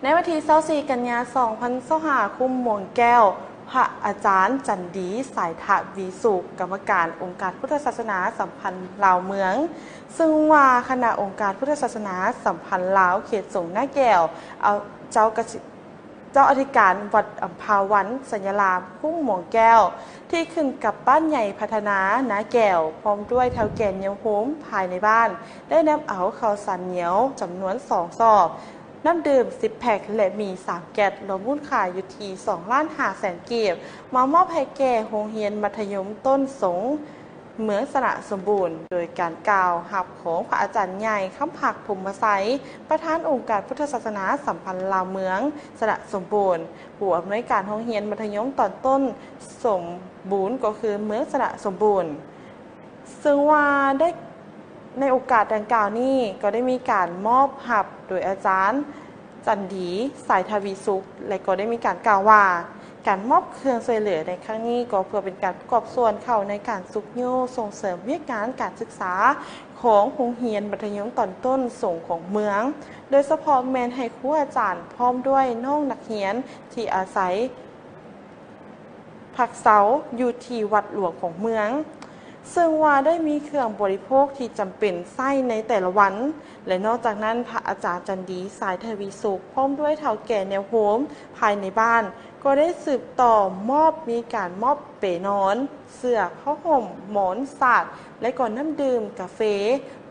ໃນວັນທີຊາວສີ່ ກັນຍາ ສອງພັນຊາວຫ້າ ຄຸ້ມມ່ວງແກ້ວ ພະອາຈານຈັນດີ ສາຍທະວີສຸກ ກຳມະການອົງການພຸດທະສາສະໜາສຳພັນລາວເມືອງ ເຊິ່ງວ່າຄະນະອົງການພຸດທະສາສະໜາສຳພັນລາວເຂດສົງນາແກ້ວ ເອົາເຈົ້າກະສິ ເຈົ້າອະທິການວັດອຳພາວັນໄຊຍະລາມ ຄຸ້ມມ່ວງແກ້ວ ທີ່ຂຶ້ນກັບບ້ານໃຫຍ່ພັດທະນານາແກ້ວ ພ້ອມດ້ວຍເຖົ້າແກ່ແນວໂຮມພາຍໃນບ້ານ ໄດ້ນຳເອົາເຂົ້າສານໜຽວຈຳນວນສອງສອບ, ນ້ຳດື່ມສິບແພັກ ແລະ ໝີ່ສາມແກັດ ລວມມູນຄ່າຢູ່ທີ່ສອງລ້ານຫ້າແສນກີບ ມາມອບໃຫ້ແກ່ໂຮງຮຽນມັດທະຍົມຕົ້ນສົງ ເມືອງຊະນະສົມບູນ ໂດຍການກ່າວຮັບຂອງພະອາຈານໃຫຍ່ ຄຳພັກ ພົມມະໄຊ ປະທານອົງການພຸດທະສາສະໜາສຳພັນລາວເມືອງຊະນະສົມບູນ ຜູ້ອຳນວຍການໂຮງຮຽນມັດທະຍົມຕອນຕົ້ນສົມບູນ ກໍຄືເມືອງຊະນະສົມບູນ. ເຊິ່ງວ່າໄດ້ ໃນໂອກາດດັ່ງກ່າວນີ້ ກໍໄດ້ມີການມອບຮັບໂດຍອາຈານ ຈັນດີ ສາຍທະວີສຸກ ແລະ ກໍໄດ້ມີການກ່າວວ່າ ການມອບເຄື່ອງຊ່ວຍເຫຼືອໃນຄັ້ງນີ້ ກໍເພື່ອເປັນການປະກອບສ່ວນເຂົ້າໃນການຊຸກຍູ້ສົ່ງເສີມວຽກງານການສຶກສາຂອງໂຮງຮຽນມັດທະຍົມຕອນຕົ້ນສົງຂອງເມືອງ, ໂດຍສະເພາະແມ່ນໃຫ້ຄູອາຈານພ້ອມດ້ວຍນ້ອງນັກຮຽນທີ່ອາໄສ ພັກເຊົາຢູ່ທີ່ວັດຫຼວງຂອງເມືອງ, ເຊິ່ງວ່າໄດ້ມີເຄື່ອງບໍລິໂພກທີ່ຈຳເປັນໃຊ້ໃນແຕ່ລະວັນ ແລະ ນອກຈາກນັ້ນ ພະອາຈານຈັນດີ ສາຍທະວີສຸກ ພ້ອມດ້ວຍເຖົ້າແກ່ແນວໂຮມພາຍໃນບ້ານ ກໍໄດ້ສືບຕໍ່ມອບ ມີການມອບເປນອນ, ເສື່ອ, ຜ້າຫົ່ມ, ໝອນ, ສາດ ແລະ ກໍນ້ຳດື່ມ, ກາເຟ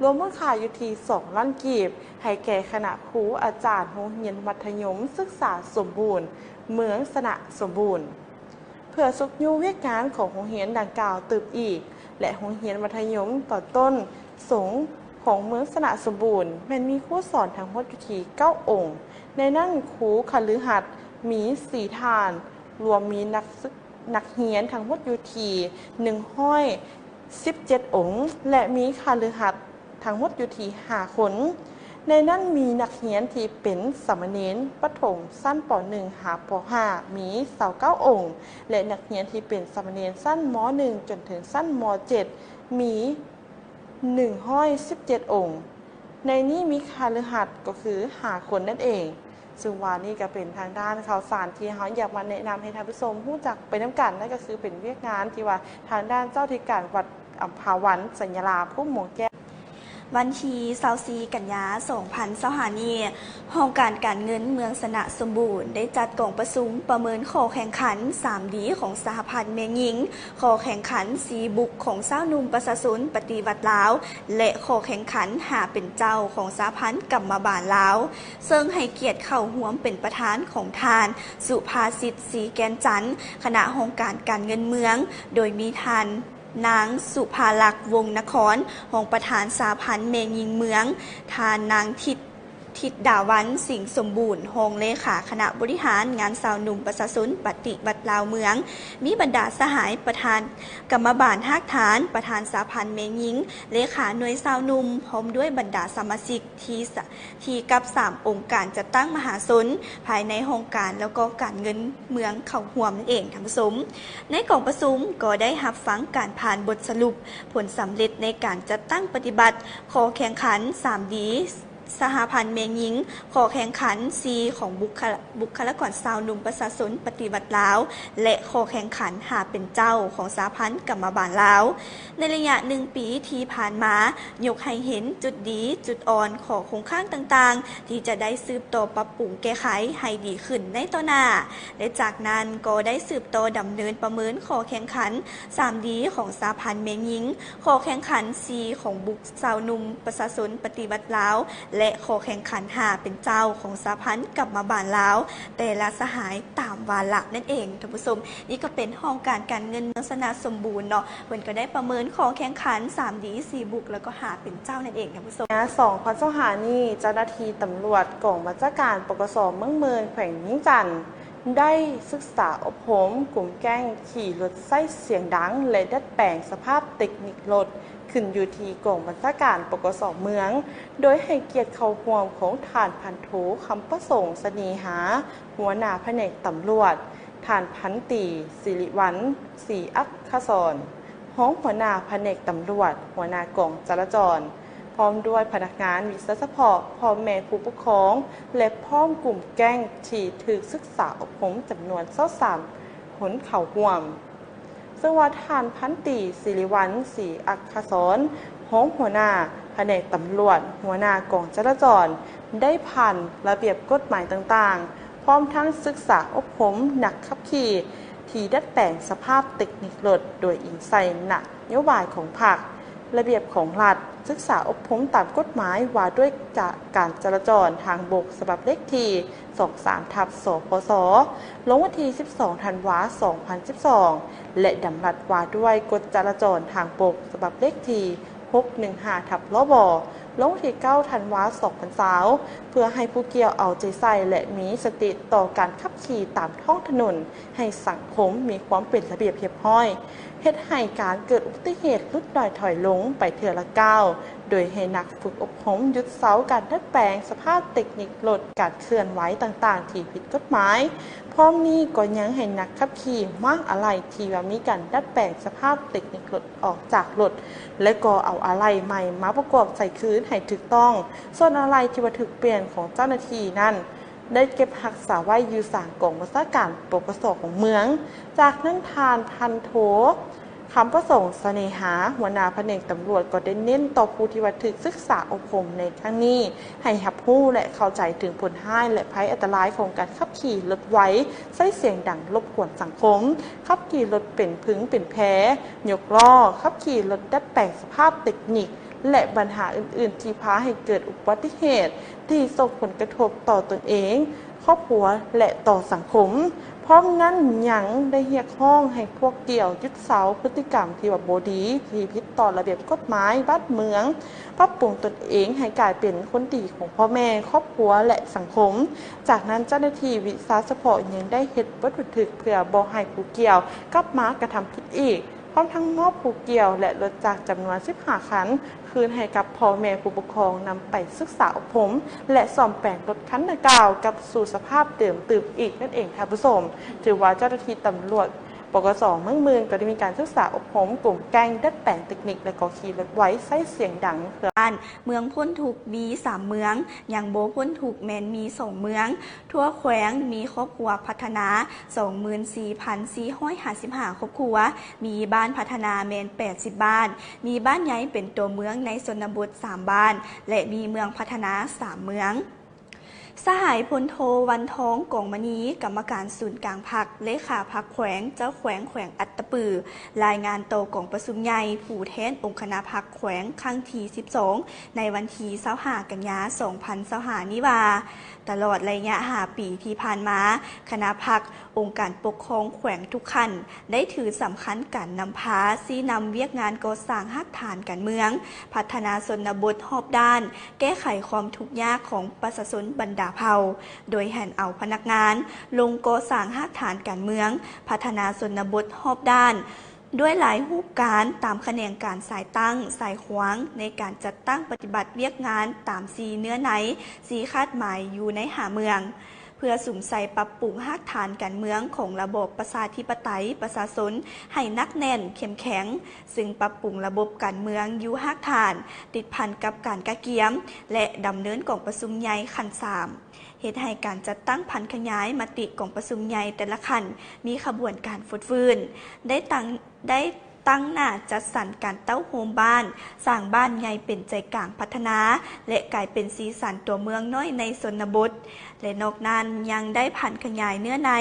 ລວມມູນຄ່າຢູ່ທີ່ສອງລ້ານກີບ ໃຫ້ແກ່ຄະນະຄູອາຈານໂຮງຮຽນມັດທະຍົມສຶກສາສົມບູນ ເມືອງຊະນະສົມບູນ ເພື່ອຊຸກຍູ້ວຽກງານຂອງໂຮງຮຽນດັ່ງກ່າວຕື່ມອີກ ແລະ ໂຮງຮຽນມັດທະຍົມຕອນຕົ້ນສົງຂອງເມືອງຊະນະສົມບູນ ແມ່ນມີຄູສອນທັງໝົດຢູ່ທີ່ເກົ້າອົງ, ໃນນັ້ນຄູຄະລືຫັດມີສີ່ທ່ານ, ລວມມີນັກສຶກ ນັກຮຽນທັງໝົດຢູ່ທີ່ໜຶ່ງຮ້ອຍສິບເຈັດອົງ ແລະ ມີຄະລືຫັດທັງໝົດຢູ່ທີ່ຫ້າຄົນ. ໃນນັ້ນມີນັກຮຽນທີ່ເປັນສາມະເນນປະຖົມຊັ້ນ ປໍໜຶ່ງ ຫາ ປໍຫ້າ ມີຊາວເກົ້າອົງ ແລະ ນັກຮຽນທີ່ເປັນສາມະເນນຊັ້ນ ມໍໜຶ່ງ ຈົນເຖິງຊັ້ນ ມໍເຈັດ ມີ ໜຶ່ງຮ້ອຍສິບເຈັດອົງ. ໃນນີ້ມີຄະລືຫັດກໍຄືຫ້າຄົນນັ້ນເອງ. ເຊິ່ງວ່ານີ້ກໍເປັນທາງດ້ານຂ່າວສານທີ່ເຮົາຢາກມາແນະນຳໃຫ້ທ່ານຜູ້ຊົມຮູ້ຈັກໄປນຳກັນ, ນັ້ນກໍຄືເປັນວຽກງານທີ່ວ່າທາງດ້ານເຈົ້າອະທິການວັດອຳພາວັນໄຊຍະລາມ ພູມມ່ວງແກ້ວ. ວັນທີຊາວສີ່ ກັນຍາ ສອງພັນຊາວຫ້ານີ້, ຫ້ອງການການເງິນເມືອງຊະນະສົມບູນ ໄດ້ຈັດກອງປະຊຸມປະເມີນຂໍ້ແຂ່ງຂັນສາມດີຂອງສະຫະພັນແມ່ຍິງ, ຂໍ້ແຂ່ງຂັນສີ່ບຸກຂອງຊາວໜຸ່ມປະຊາຊົນປະຕິວັດລາວ ແລະ ຂໍ້ແຂ່ງຂັນຫ້າເປັນເຈົ້າຂອງສະຫະພັນກຳມະບານລາວ, ເຊິ່ງໃຫ້ກຽດເຂົ້າຮ່ວມເປັນປະທານຂອງທ່ານ ສຸພາສິດ ສີແກ່ນຈັນ ຄະນະຫ້ອງການການເງິນເມືອງ, ໂດຍມີທ່ານ ນາງ ສຸພາລັກ ວົງນະຄອນ ຮອງປະທານສະຫະພັນແມ່ຍິງເມືອງ, ທ່ານນາງ ທິດ ທິດດາວັນ ສິງສົມບູນ ຮອງເລຂາຄະນະບໍລິຫານງານຊາວໜຸ່ມປະຊາຊົນປະຕິວັດລາວເມືອງ, ມີບັນດາສະຫາຍປະທານກຳມະບານຮາກຖານ, ປະທານສະຫະພັນແມ່ຍິງ, ເລຂາໜ່ວຍຊາວໜຸ່ມ ພ້ອມດ້ວຍບັນດາສະມາຊິກທີ່ ທີ່ກັບສາມອົງການຈັດຕັ້ງມະຫາຊົນພາຍໃນຫ້ອງການ ແລ້ວກໍການເງິນເມືອງເຂົ້າຮ່ວມນັ້ນເອງທ່ານຜູ້ຊົມ. ໃນກອງປະຊຸມກໍໄດ້ຮັບຟັງການຜ່ານບົດສະຫຼຸບຜົນສຳເລັດໃນການຈັດຕັ້ງປະຕິບັດຂໍ້ແຂ່ງຂັນສາມດີສະຫະພັນແມ່ຍິງ, ຂໍ້ແຂ່ງຂັນສີ່ຂອງບຸກຄະ ບຸກຄະລາກອນຊາວໜຸ່ມປະຊາຊົນປະຕິວັດລາວ ແລະ ຂໍ້ແຂ່ງຂັນຫ້າເປັນເຈົ້າຂອງສະຫະພັນກຳມະບານລາວ. ໃນໄລຍະໜຶ່ງປີທີ່ຜ່ານມາ, ຍົກໃຫ້ເຫັນຈຸດດີ, ຈຸດອ່ອນ, ຂໍ້ຄົງຄ້າງຕ່າງໆ ທີ່ຈະໄດ້ສືບຕໍ່ປັບປຸງແກ້ໄຂໃຫ້ດີຂຶ້ນໃນຕໍ່ໜ້າ ແລະ ຈາກນັ້ນກໍໄດ້ສືບຕໍ່ດຳເນີນປະເມີນຂໍ້ແຂ່ງຂັນສາມດີຂອງສະຫະພັນແມ່ຍິງ, ຂໍ້ແຂ່ງຂັນສີ່ຂອງບຸກຊາວໜຸ່ມປະຊາຊົນປະຕິວັດລາວ ແລະ ຂໍ້ແຂ່ງຂັນຫ້າເປັນເຈົ້າຂອງສະຫະພັນກຳມະບານລາວ ແຕ່ລະສະຫາຍຕາມວາລະນັ້ນເອງທ່ານຜູ້ຊົມ. ນີ້ກໍເປັນຫ້ອງການການເງິນເມືອງຊະນະສົມບູນເນາະ, ເພິ່ນກໍໄດ້ປະເມີນຂໍ້ແຂ່ງຂັນສາມດີ ສີ່ບຸກ ແລ້ວກໍຫ້າເປັນເຈົ້ານັ້ນເອງທ່ານຜູ້ຊົມ. ສອງພັນຊາວຫ້ານີ້ ເຈົ້າໜ້າທີ່ຕຳຫຼວດກອງບັນຊາການ ປກສ ເມືອງເມີນ ແຂວງວຽງຈັນ ໄດ້ສຶກສາອົບຮົມກຸ່ມແກ້ງຂີ່ລົດໃຊ້ສຽງດັງ ແລະ ດັດແປງສະພາບເຕັກນິກລົດ ຂຶ້ນຢູ່ທີ່ກອງບັນຊາການ ປກສ ເມືອງ, ໂດຍໃຫ້ກຽດເຂົ້າຮ່ວມຂອງທ່ານພັນໂທ ຄຳປະສົງ ສະເໜຫາ ຫົວໜ້າພະແນກຕຳຫຼວດ, ທ່ານພັນຕີ ສິລິວັນ ສີອັກຄະສອນ ຮອງຫົວໜ້າພະແນກຕຳຫຼວດ, ຫົວໜ້າກອງຈະລາຈອນ, ພ ພ້ອມດ້ວຍພະນັກງານວິຊາສະເພາະ, ພໍ່ແມ່ຜູ້ປົກຄອງ ແລະ ພ້ອມກຸ່ມແກ້ງທີ່ຖືກສຶກສາອົບຮົມຈຳນວນຊາວສາມຄົນເຂົ້າຮ່ວມ. ເຊິ່ງວ່າທ່ານພັນຕີ ສິລິວັນ ສີອັກຄະສອນ ຮອງຫົວໜ້າພະແນກຕຳຫຼວດ, ຫົວໜ້າກອງຈະລາຈອນ ໄດ້ຜ່ານລະບຽບກົດໝາຍຕ່າງໆ, ພ້ອມທັງສຶກສາອົບຮົມນັກຂັບຂີ່ທີ່ດັດແປງສະພາບເຕັກນິກລົດ ໂດຍອີງໃສ່ນະໂຍບາຍຂອງພັກ, ລະບຽບຂອງລັດ, ສຶກສາອົບຮົມຕາມກົດໝາຍວ່າດ້ວຍຈະ ການຈະລາຈອນທາງບົກ ສະບັບເລກທີສອງສາມ ທັບ ສພສ ລົງວັນທີສິບສອງ ທັນວາ ສອງພັນສິບສອງ ແລະ ດຳລັດວ່າດ້ວຍກົດຈະລາຈອນທາງບົກ ສະບັບເລກທີຫົກໜຶ່ງຫ້າ ທັບ ລບ ລົງວັນທີເກົ້າ ທັນວາ ສອງພັນຊາວ ເພື່ອໃຫ້ຜູ້ກ່ຽວເອົາໃຈໃສ່ ແລະ ມີສະຕິຕໍ່ການຂັບຂີ່ຕາມທ້ອງຖະໜົນ ໃຫ້ສັງຄົມມີຄວາມເປັນລະບຽບຮຽບຮ້ອຍ, ເຮັດໃຫ້ການເກີດອຸບັດຕິເຫດຫຼຸດໜ້ອຍຖອຍລົງໄປເທື່ອລະກ້າວ, ໂດຍໃຫ້ນັກຝຶກອົບຮົມຢຸດເຊົາການດັດແປງສະພາບເຕັກນິກລົດ, ການເຄື່ອນໄຫວຕ່າງໆທີ່ຜິດກົດໝາຍ. ພ້ອມນີ້ກໍຍັງໃຫ້ນັກຂັບຂີ່ມ້າງອາໄຫຼ່ທີ່ວ່າມີການດັດແປງສະພາບເຕັກນິກລົດອອກຈາກລົດ ແລະ ກໍເອົາອາໄຫຼ່ໃໝ່ມາປະກອບໃສ່ຄືນໃຫ້ຖືກຕ້ອງ. ສ່ວນອາໄຫຼ່ທີ່ວ່າຖືກປ່ຽນຂອງເຈົ້າໜ້າທີ່ນັ້ນ ໄດ້ເກັບຮັກສາໄວ້ຢູ່ສາງກອງບັນຊາການ ປກສ ຂອງເມືອງ. ຈາກນັ້ນ ທ່ານພັນໂທ ຄຳປະສົງ ສະເໜຫາ ຫົວໜ້າພະແນກຕຳຫຼວດ ກໍໄດ້ເນັ້ນຕໍ່ຜູ້ທີ່ວ່າຖືກສຶກສາອົບຮົມໃນຄັ້ງນີ້ ໃຫ້ຮັບຮູ້ ແລະ ເຂົ້າໃຈເຖິງຜົນຮ້າຍ ແລະ ໄພອັນຕະລາຍຂອງການຂັບຂີ່ລົດໄວ, ໃຊ້ສຽງດັງລົບກວນສັງຄົມ, ຂັບຂີ່ລົດເປັນພຶງເປັນແພ, ຍົກລໍ້, ຂັບຂີ່ລົດດັດແປງສະພາບເຕັກນິກ ແລະ ບັນຫາອື່ນໆທີ່ພາໃຫ້ເກີດອຸບັດຕິເຫດ ທີ່ສົ່ງຜົນກະທົບຕໍ່ຕົນເອງ, ຄອບຄົວ ແລະ ຕໍ່ສັງຄົມ. ພ້ອມນັ້ນຍັງໄດ້ຮຽກຮ້ອງໃຫ້ຜູ້ກ່ຽວຢຸດເຊົາພຶດຕິກຳທີ່ວ່າບໍ່ດີ, ທີ່ຜິດຕໍ່ລະບຽບກົດໝາຍບ້ານເມືອງ, ປັບປຸງຕົນເອງໃຫ້ກາຍເປັນຄົນດີຂອງພໍ່ແມ່, ຄອບຄົວ ແລະ ສັງຄົມ. ຈາກນັ້ນເຈົ້າໜ້າທີ່ວິຊາສະເພາະຍັງໄດ້ເຮັດບົດບັນທຶກເພື່ອບໍ່ໃຫ້ຜູ້ກ່ຽວກັບມາກະທຳຜິດອີກ. ພ້ອມທັງມອບຜູ້ກ່ຽວ ແລະ ລົດຈັກຈຳນວນສິບຫ້າຄັນ ຄືນໃຫ້ກັບພໍ່ແມ່ຜູ້ປົກຄອງນຳໄປສຶກສາອົບຮົມ ແລະ ສ້ອມແປງລົດຄັນດັ່ງກ່າວກັບສູ່ສະພາບເດີມຕື່ມອີກນັ້ນເອງທ່ານຜູ້ຊົມ. ຖືວ່າເຈົ້າໜ້າທີ່ຕຳຫຼວດ ປກສ ເມືອງໝື່ນ ກໍໄດ້ມີການສຶກສາອົບຮົມກຸ່ມແກ້ງດັດແປງເຕັກນິກ ແລະ ກໍຂີ່ລົດໄວໃຊ້ສຽງດັງເພື່ອ ເມືອງພົ້ນທຸກມີສາມເມືອງ, ຍັງບໍ່ພົ້ນທຸກແມ່ນມີສອງເມືອງ. ທົ່ວແຂວງມີຄອບຄົວພັດທະນາສອງໝື່ນສີ່ພັນສີ່ຮ້ອຍຫ້າສິບຫ້າຄອບຄົວ, ມີບ້ານພັດທະນາແມ່ນແປດສິບບ້ານ, ມີບ້ານໃຫຍ່ເປັນຕົວເມືອງໃນຊົນນະບົດສາມບ້ານ ແລະ ມີເມືອງພັດທະນາສາມເມືອງ. ສະຫາຍພົນໂທ ວັນທອງ ກອງມະນີ ກຳມະການສູນກາງພັກ, ເລຂາພັກແຂວງ, ເຈົ້າແຂວງແຂວງອັດຕະປື ລາຍງານຕໍ່ກອງປະຊຸມໃຫຍ່ຜູ້ແທນອົງຄະນະພັກແຂວງຄັ້ງທີສິບສອງ ໃນວັນທີຊາວຫ້າ ກັນຍາ ສອງພັນຊາວຫ້ານີ້ວ່າ, ຕະຫຼອດໄລຍະຫ້າປີທີ່ຜ່ານມາ, ຄະນະພັກ ອົງການປົກຄອງແຂວງທຸກຂັ້ນ ໄດ້ຖືສຳຄັນການນຳພາຊີ້ນຳວຽກງານກໍ່ສ້າງຮາກຖານການເມືອງ, ພັດທະນາຊົນນະບົດຮອບດ້ານ, ແກ້ໄຂຄວາມທຸກຍາກຂອງປະຊາຊົນບັນດາເຜົ່າ, ໂດຍຫັນເອົາພະນັກງານລົງກໍ່ສ້າງຮາກຖານການເມືອງ, ພັດທະນາຊົນນະບົດຮອບດ້ານ ດ້ວຍຫຼາຍຮູບການຕາມຂະແໜງການສາຍຕັ້ງ, ສາຍຂວາງ ໃນການຈັດຕັ້ງປະຕິບັດວຽກງານຕາມສີ່ເນື້ອໃນ, ສີ່ຄາດໝາຍຢູ່ໃນຫ້າເມືອງ. ເພື່ອສຸມໃສ່ປັບປຸງຮາກຖານການເມືອງຂອງລະບອບປະຊາທິປະໄຕປະຊາຊົນໃຫ້ໜັກແໜ້ນເຂັ້ມແຂງ, ຊຶ່ງປັບປຸງລະບົບການເມືອງຢູ່ຮາກຖານ ຕິດພັນກັບການກະກຽມ ແລະ ດຳເນີນກອງປະຊຸມໃຫຍ່ຂັ້ນສາມ, ເຮັດໃຫ້ການຈັດຕັ້ງຜັນຂະຫຍາຍມະຕິກອງປະຊຸມໃຫຍ່ແຕ່ລະຂັ້ນມີຂະບວນການຟົດຟື້ນ, ໄດ້ຕັ້ງ ໄດ້ ຕັ້ງໜ້າຈັດສັນການເຕົ້າໂຮມບ້ານ, ສ້າງບ້ານໃຫຍ່ເປັນໃຈກາງພັດທະນາ ແລະ ກາຍເປັນສີສັນຕົວເມືອງນ້ອຍໃນຊົນນະບົດ ແລະ ນອກນັ້ນຍັງໄດ້ຜັນຂະຫຍາຍເນື້ອໃນ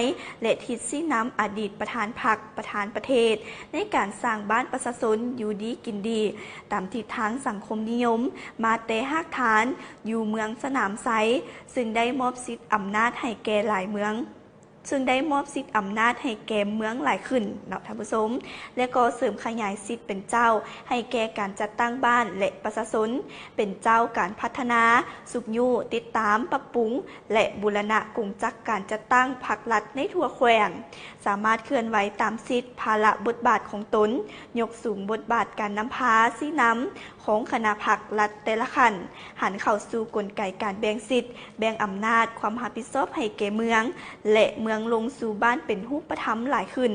ແລະ ທິດຊີ້ນຳອະດີດປະທານພັກ, ປະທານປະເທດ ໃນການສ້າງບ້ານປະຊາຊົນຢູ່ດີກິນດີ ຕາມທິດທາງສັງຄົມນິຍົມ ມາແຕ່ຮາກຖານ ຢູ່ເມືອງສະໜາມໄຊ, ຊຶ່ງໄດ້ມອບສິດອຳນາດໃຫ້ແກ່ຫຼາຍເມືອງ. ຊຶ່ງໄດ້ມອບສິດອຳນາດໃຫ້ແກ່ເມືອງຫຼາຍຂຶ້ນເນາະທ່ານຜູ້ຊົມ ແລະ ກໍເສີມຂະຫຍາຍສິດເປັນເຈົ້າໃຫ້ແກ່ການຈັດຕັ້ງບ້ານ ແລະ ປະຊາຊົນເປັນເຈົ້າການພັດທະນາ, ຊຸກຍູ້, ຕິດຕາມ, ປັບປຸງ ແລະ ບູລະນະກົງຈັກການຈັດຕັ້ງພັກລັດໃນທົ່ວແຂວງ, ສາມາດເຄື່ອນໄຫວຕາມສິດ, ພາລະ, ບົດບາດຂອງຕົນ, ຍົກສູງບົດບາດການນຳພາ, ຊີ້ນຳ ຂອງຄະນະພັກລັດແຕ່ລະຂັ້ນ ຫັນເຂົ້າສູ່ກົນໄກການແບ່ງສິດ, ແບ່ງອຳນາດ, ຄວາມຮັບຜິດຊອບໃຫ້ແກ່ເມືອງ ແລະ ເມືອງ ອງລົງສູ່ບ້ານເປັນຮູບປະທຳຫຼາຍຂຶ້ນ.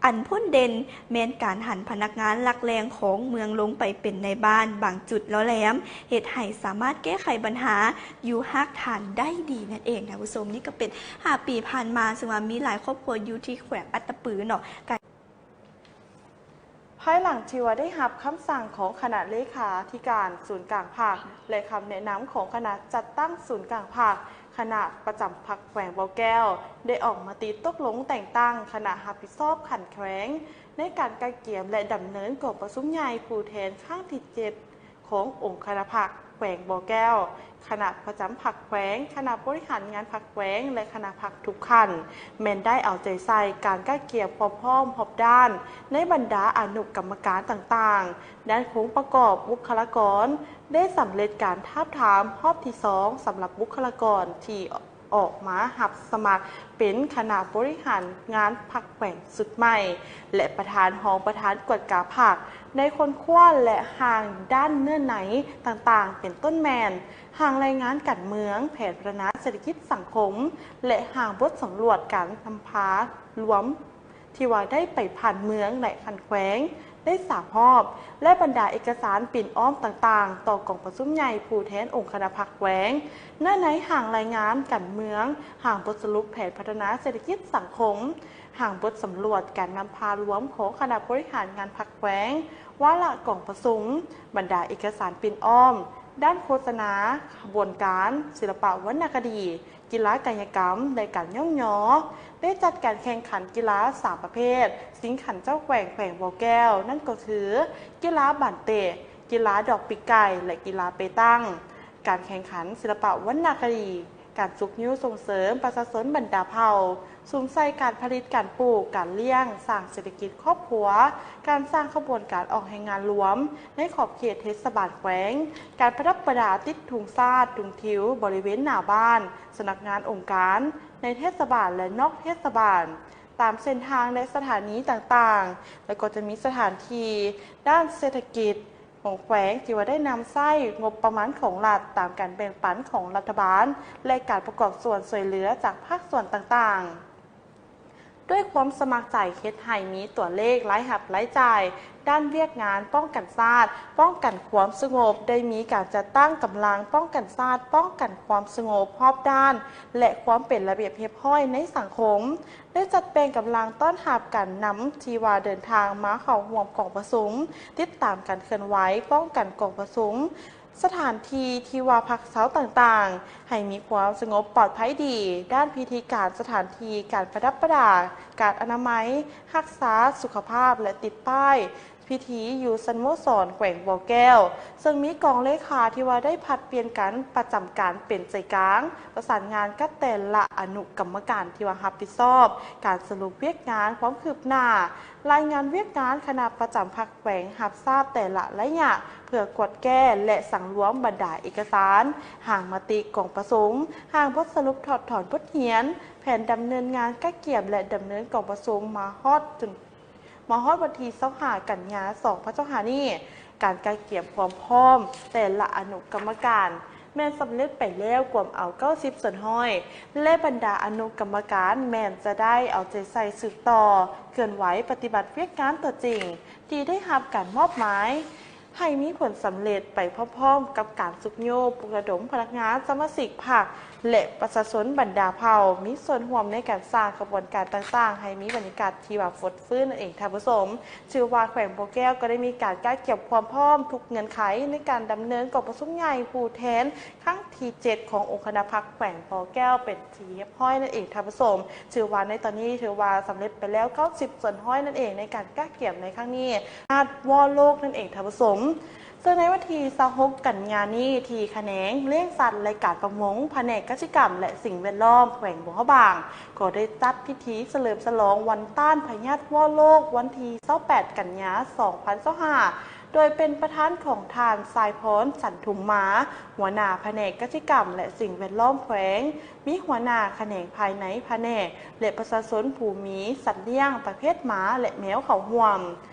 ອັນພົ້ນເດັ່ນແມ່ນການຫັນພະນັກງານຫຼັກແຫຼ່ງຂອງເມືອງລົງໄປເປັນນາຍບ້ານບາງຈຸດຫຼໍ່ແຫຼມ, ເຮັດໃຫ້ສາມາດແກ້ໄຂບັນຫາຢູ່ຮາກຖານໄດ້ດີນັ້ນເອງທ່ານຜູ້ຊົມ. ນີ້ກໍເປັນຫ້າປີຜ່ານມາ ເຊິ່ງວ່າມີຫຼາຍຄອບຄົວຢູ່ທີ່ແຂວງອັດຕະປືເນາະ ການ ພາຍຫຼັງທີ່ວ່າໄດ້ຮັບຄຳສັ່ງຂອງຄະນະເລຂາທິການສູນກາງພັກ ແລະ ຄຳແນະນຳຂອງຄະນະຈັດຕັ້ງສູນກາງພັກ, ຄະນະປະຈຳພັກແຂວງບໍ່ແກ້ວ ໄດ້ອອກມະຕິຕົກລົງແຕ່ງຕັ້ງຄະນະຮັບຜິດຊອບຂັ້ນແຂວງ ໃນການກະກຽມ ແລະ ດຳເນີນກອງປະຊຸມໃຫຍ່ຜູ້ແທນຄັ້ງທີເຈັດ ຂອງອົງຄະນະພັກແຂວງບໍ່ແກ້ວ, ຄະນະປະຈຳພັກແຂວງ, ຄະນະບໍລິຫານງານພັກແຂວງ ແລະ ຄະນະພັກທຸກຂັ້ນ ແມ່ນໄດ້ເອົາໃຈໃສ່ການກະກຽມຄວາມພ້ອມຮອບດ້ານ ໃນບັນດາອະນຸກຳມະການຕ່າງໆ ດ້ານໂຄງປະກອບບຸກຄະລາກອນ ໄດ້ສຳເລັດການທາບທາມຮອບທີສອງ ສຳລັບບຸກຄະລາກອນທີ່ ອອກມາຮັບສະໝັກເປັນຄະນະບໍລິຫານງານພັກແຂວງຊຸດໃໝ່ ແລະ ປະທານຮອງປະທານກວດກາພັກ ໄດ້ຄົ້ນຄວ້າ ແລະ ຮ່າງດ້ານເນື້ອໃນຕ່າງໆ ເປັນຕົ້ນແມ່ນ ຮ່າງລາຍງານການເມືອງ, ແຜນພັດທະນາເສດຖະກິດສັງຄົມ ແລະ ຮ່າງບົດສຳຫຼວດການນຳພາລວມ ທີ່ວ່າໄດ້ໄປຜ່ານເມືອງ ແລະ ຂັ້ນແຂວງ ໄດ້ສາມຮອບ ແລະ ບັນດາເອກະສານປິ່ນອ້ອມຕ່າງໆ ຕໍ່ກອງປະຊຸມໃຫຍ່ຜູ້ແທນອົງຄະນະພັກແຂວງ ໃນໃນຮ່າງລາຍງານການເມືອງ, ຮ່າງບົດສະຫຼຸບແຜນພັດທະນາເສດຖະກິດສັງຄົມ, ຮ່າງບົດສຳຫຼວດການນຳພາລວມຂອງຄະນະບໍລິຫານງານພັກແຂວງ, ວາລະກອງປະຊຸມ, ບັນດາເອກະສານປິ່ນອ້ອມ, ດ້ານໂຄສະນາ, ຂະບວນການ, ສິລະປະວັນນະຄະດີ, ກິລາກາຍະກຳ ແລະ ການຍ້ອງຍໍ ໄດ້ຈັດການແຂ່ງຂັນກິລາສາມປະເພດ ຊິງຂັນເຈົ້າແຂວງແຂວງບໍ່ແກ້ວ ນັ້ນກໍຄື ກິລາບານເຕະ, ກິລາດອກປີກໄກ່ ແລະ ກິລາເປຕັງ, ການແຂ່ງຂັນສິລະປະວັນນະຄະດີ, ການຊຸກຍູ້ສົ່ງເສີມປະຊາຊົນບັນດາເຜົ່າ, ສຸມໃສ່ການຜະລິດການປູກ, ການລ້ຽງ, ສ້າງເສດຖະກິດຄອບຄົວ, ການສ້າງຂະບວນການອອກແຮງງານລວມໃນຂອບເຂດເທດສະບານແຂວງ, ການປະດັບປະດາຕິດທຸງຊາດ, ທຸງທິວບໍລິເວນໜ້າບ້ານ, ສຳນັກງານອົງການໃນເທດສະບານ ແລະ ນອກເທດສະບານ, ຕາມເສັ້ນທາງ ແລະ ສະຖານີຕ່າງໆ, ແລ້ວກໍຈະມີສະຖານທີ່ດ້ານເສດຖະກິດຂອງແຂວງ ທີ່ວ່າໄດ້ນຳໃຊ້ງົບປະມານຂອງລັດຕາມການແບ່ງປັນຂອງລັດຖະບານ ແລະ ການປະກອບສ່ວນຊ່ວຍເຫຼືອຈາກພາກສ່ວນຕ່າງໆ. ດ້ວຍຄວາມສະໝັກໃຈເຮັດໃຫ້ມີຕົວເລກລາຍຮັບລາຍຈ່າຍ ດ້ານວຽກງານປ້ອງກັນຊາດ, ປ້ອງກັນຄວາມສະຫງົບ, ໄດ້ມີການຈັດຕັ້ງກຳລັງປ້ອງກັນຊາດ, ປ້ອງກັນຄວາມສະຫງົບຮອບດ້ານ ແລະ ຄວາມເປັນລະບຽບຮຽບຮ້ອຍໃນສັງຄົມ, ໄດ້ຈັດແບ່ງກຳລັງຕ້ອນຮັບການນຳທີ່ວ່າເດີນທາງມາເຂົ້າຮ່ວມກອງປະຊຸມ, ຕິດຕາມການເຄື່ອນໄຫວ, ປ້ອງກັນກອງປະຊຸມ, ສະຖານທີ່ທີ່ວ່າພັກເຊົາຕ່າງໆ ໃຫ້ມີຄວາມສະຫງົບປອດໄພດີ, ດ້ານພິທີການສະຖານທີ່, ການປະດັບປະດາ, ການອະນາໄມ, ຮັກສາສຸຂະພາບ ແລະ ຕິດປ້າຍພິທີຢູ່ສະໂມສອນແຂວງບໍ່ແກ້ວ, ເຊິ່ງມີກອງເລຂາທີ່ວ່າໄດ້ຜັດປ່ຽນກັນປະຈຳການເປັນໃຈກາງ, ປະສານງານກັບແຕ່ລະອະນຸກຳມະການທີ່ວ່າຮັບຜິດຊອບການສະຫຼຸບວຽກງານຄວາມຄືບໜ້າ, ລາຍງານວຽກງານຄະນະປະຈຳພັກແຂວງຮັບຊາບແຕ່ລະໄລຍະ ເພື່ອກວດແກ້ ແລະ ສັງລວມບັນດາເອກະສານ, ຮ່າງມະຕິກອງປະຊຸມ, ຮ່າງບົດສະຫຼຸບຖອດຖອນບົດຮຽນ, ແຜນດຳເນີນງານກະກຽມ ແລະ ດຳເນີນກອງປະຊຸມມາຮອດຈົນ ມາຮອດວັນທີຊາວຫ້າ ກັນຍາ ສອງພັນຊາວຫ້ານີ້, ການກະກຽມຄວາມພ້ອມແຕ່ລະອະນຸກຳມະການ ແມ່ນສຳເລັດໄປແລ້ວກວມເອົາເກົ້າສິບສ່ວນຮ້ອຍ ແລະ ບັນດາອະນຸກຳມະການແມ່ນຈະໄດ້ເອົາໃຈໃສ່ສືບຕໍ່ເຄື່ອນໄຫວປະຕິບັດວຽກງານຕົວຈິງ ທີ່ໄດ້ຮັບການມອບໝາຍ ໃຫ້ມີຜົນສຳເລັດໄປພ້ອມໆກັບການຊຸກຍູ້ປຸກລະດົມພະນັກງານ, ສະມາຊິກພັກ ແລະ ປະຊາຊົນບັນດາເຜົ່າ ມີສ່ວນຮ່ວມໃນການສ້າງຂະບວນການຕ່າງໆ ໃຫ້ມີບັນຍາກາດທີ່ວ່າຟົດຟື້ນນັ້ນເອງທ່ານຜູ້ຊົມ. ຖືວ່າແຂວງບໍ່ແກ້ວກໍໄດ້ມີການກະກຽມຄວາມພ້ອມທຸກເງື່ອນໄຂໃນການດຳເນີນກອງປະຊຸມໃຫຍ່ຜູ້ແທນຄັ້ງທີເຈັດ ຂອງອົງຄະນະພັກແຂວງບໍ່ແກ້ວເປັນທີ່ຮຽບຮ້ອຍນັ້ນເອງທ່ານຜູ້ຊົມ. ຖືວ່າໃນຕອນນີ້ຖືວ່າສຳເລັດໄປແລ້ວເກົ້າສິບສ່ວນຮ້ອຍນັ້ນເອງ ໃນການກະກຽມໃນຄັ້ງນີ້. ງານວໍໂລກນັ້ນເອງທ່ານຜູ້ຊົມ. ເຊິ່ງໃນວັນທີຊາວຫົກກັນຍານີ້ ທີ່ຂະແໜງລ້ຽງສັດ ແລະ ການປະມົງ ພະແນກກະສິກຳ ແລະ ສິ່ງແວດລ້ອມ ແຂວງຫຼວງພະບາງ ກໍໄດ້ຈັດພິທີສະເຫຼີມສະຫຼອງວັນຕ້ານພະຍາດວໍໂລກ ວັນທີຊາວແປດກັນຍາ ສອງພັນຊາວຫ້າ ໂດຍເປັນປະທານຂອງທ່ານ ຊາຍພອນ ຈັນທຸມມາ ຫົວໜ້າພະແນກກະສິກຳ ແລະ ສິ່ງແວດລ້ອມແຂວງ, ມີຫົວໜ້າຂະແໜງພາຍໃນພະແນກ ແລະ ປະຊາຊົນຜູ້ມີສັດລ້ຽງປະເພດໝາ ແລະ ແມວເຂົ້າຮ່ວມ.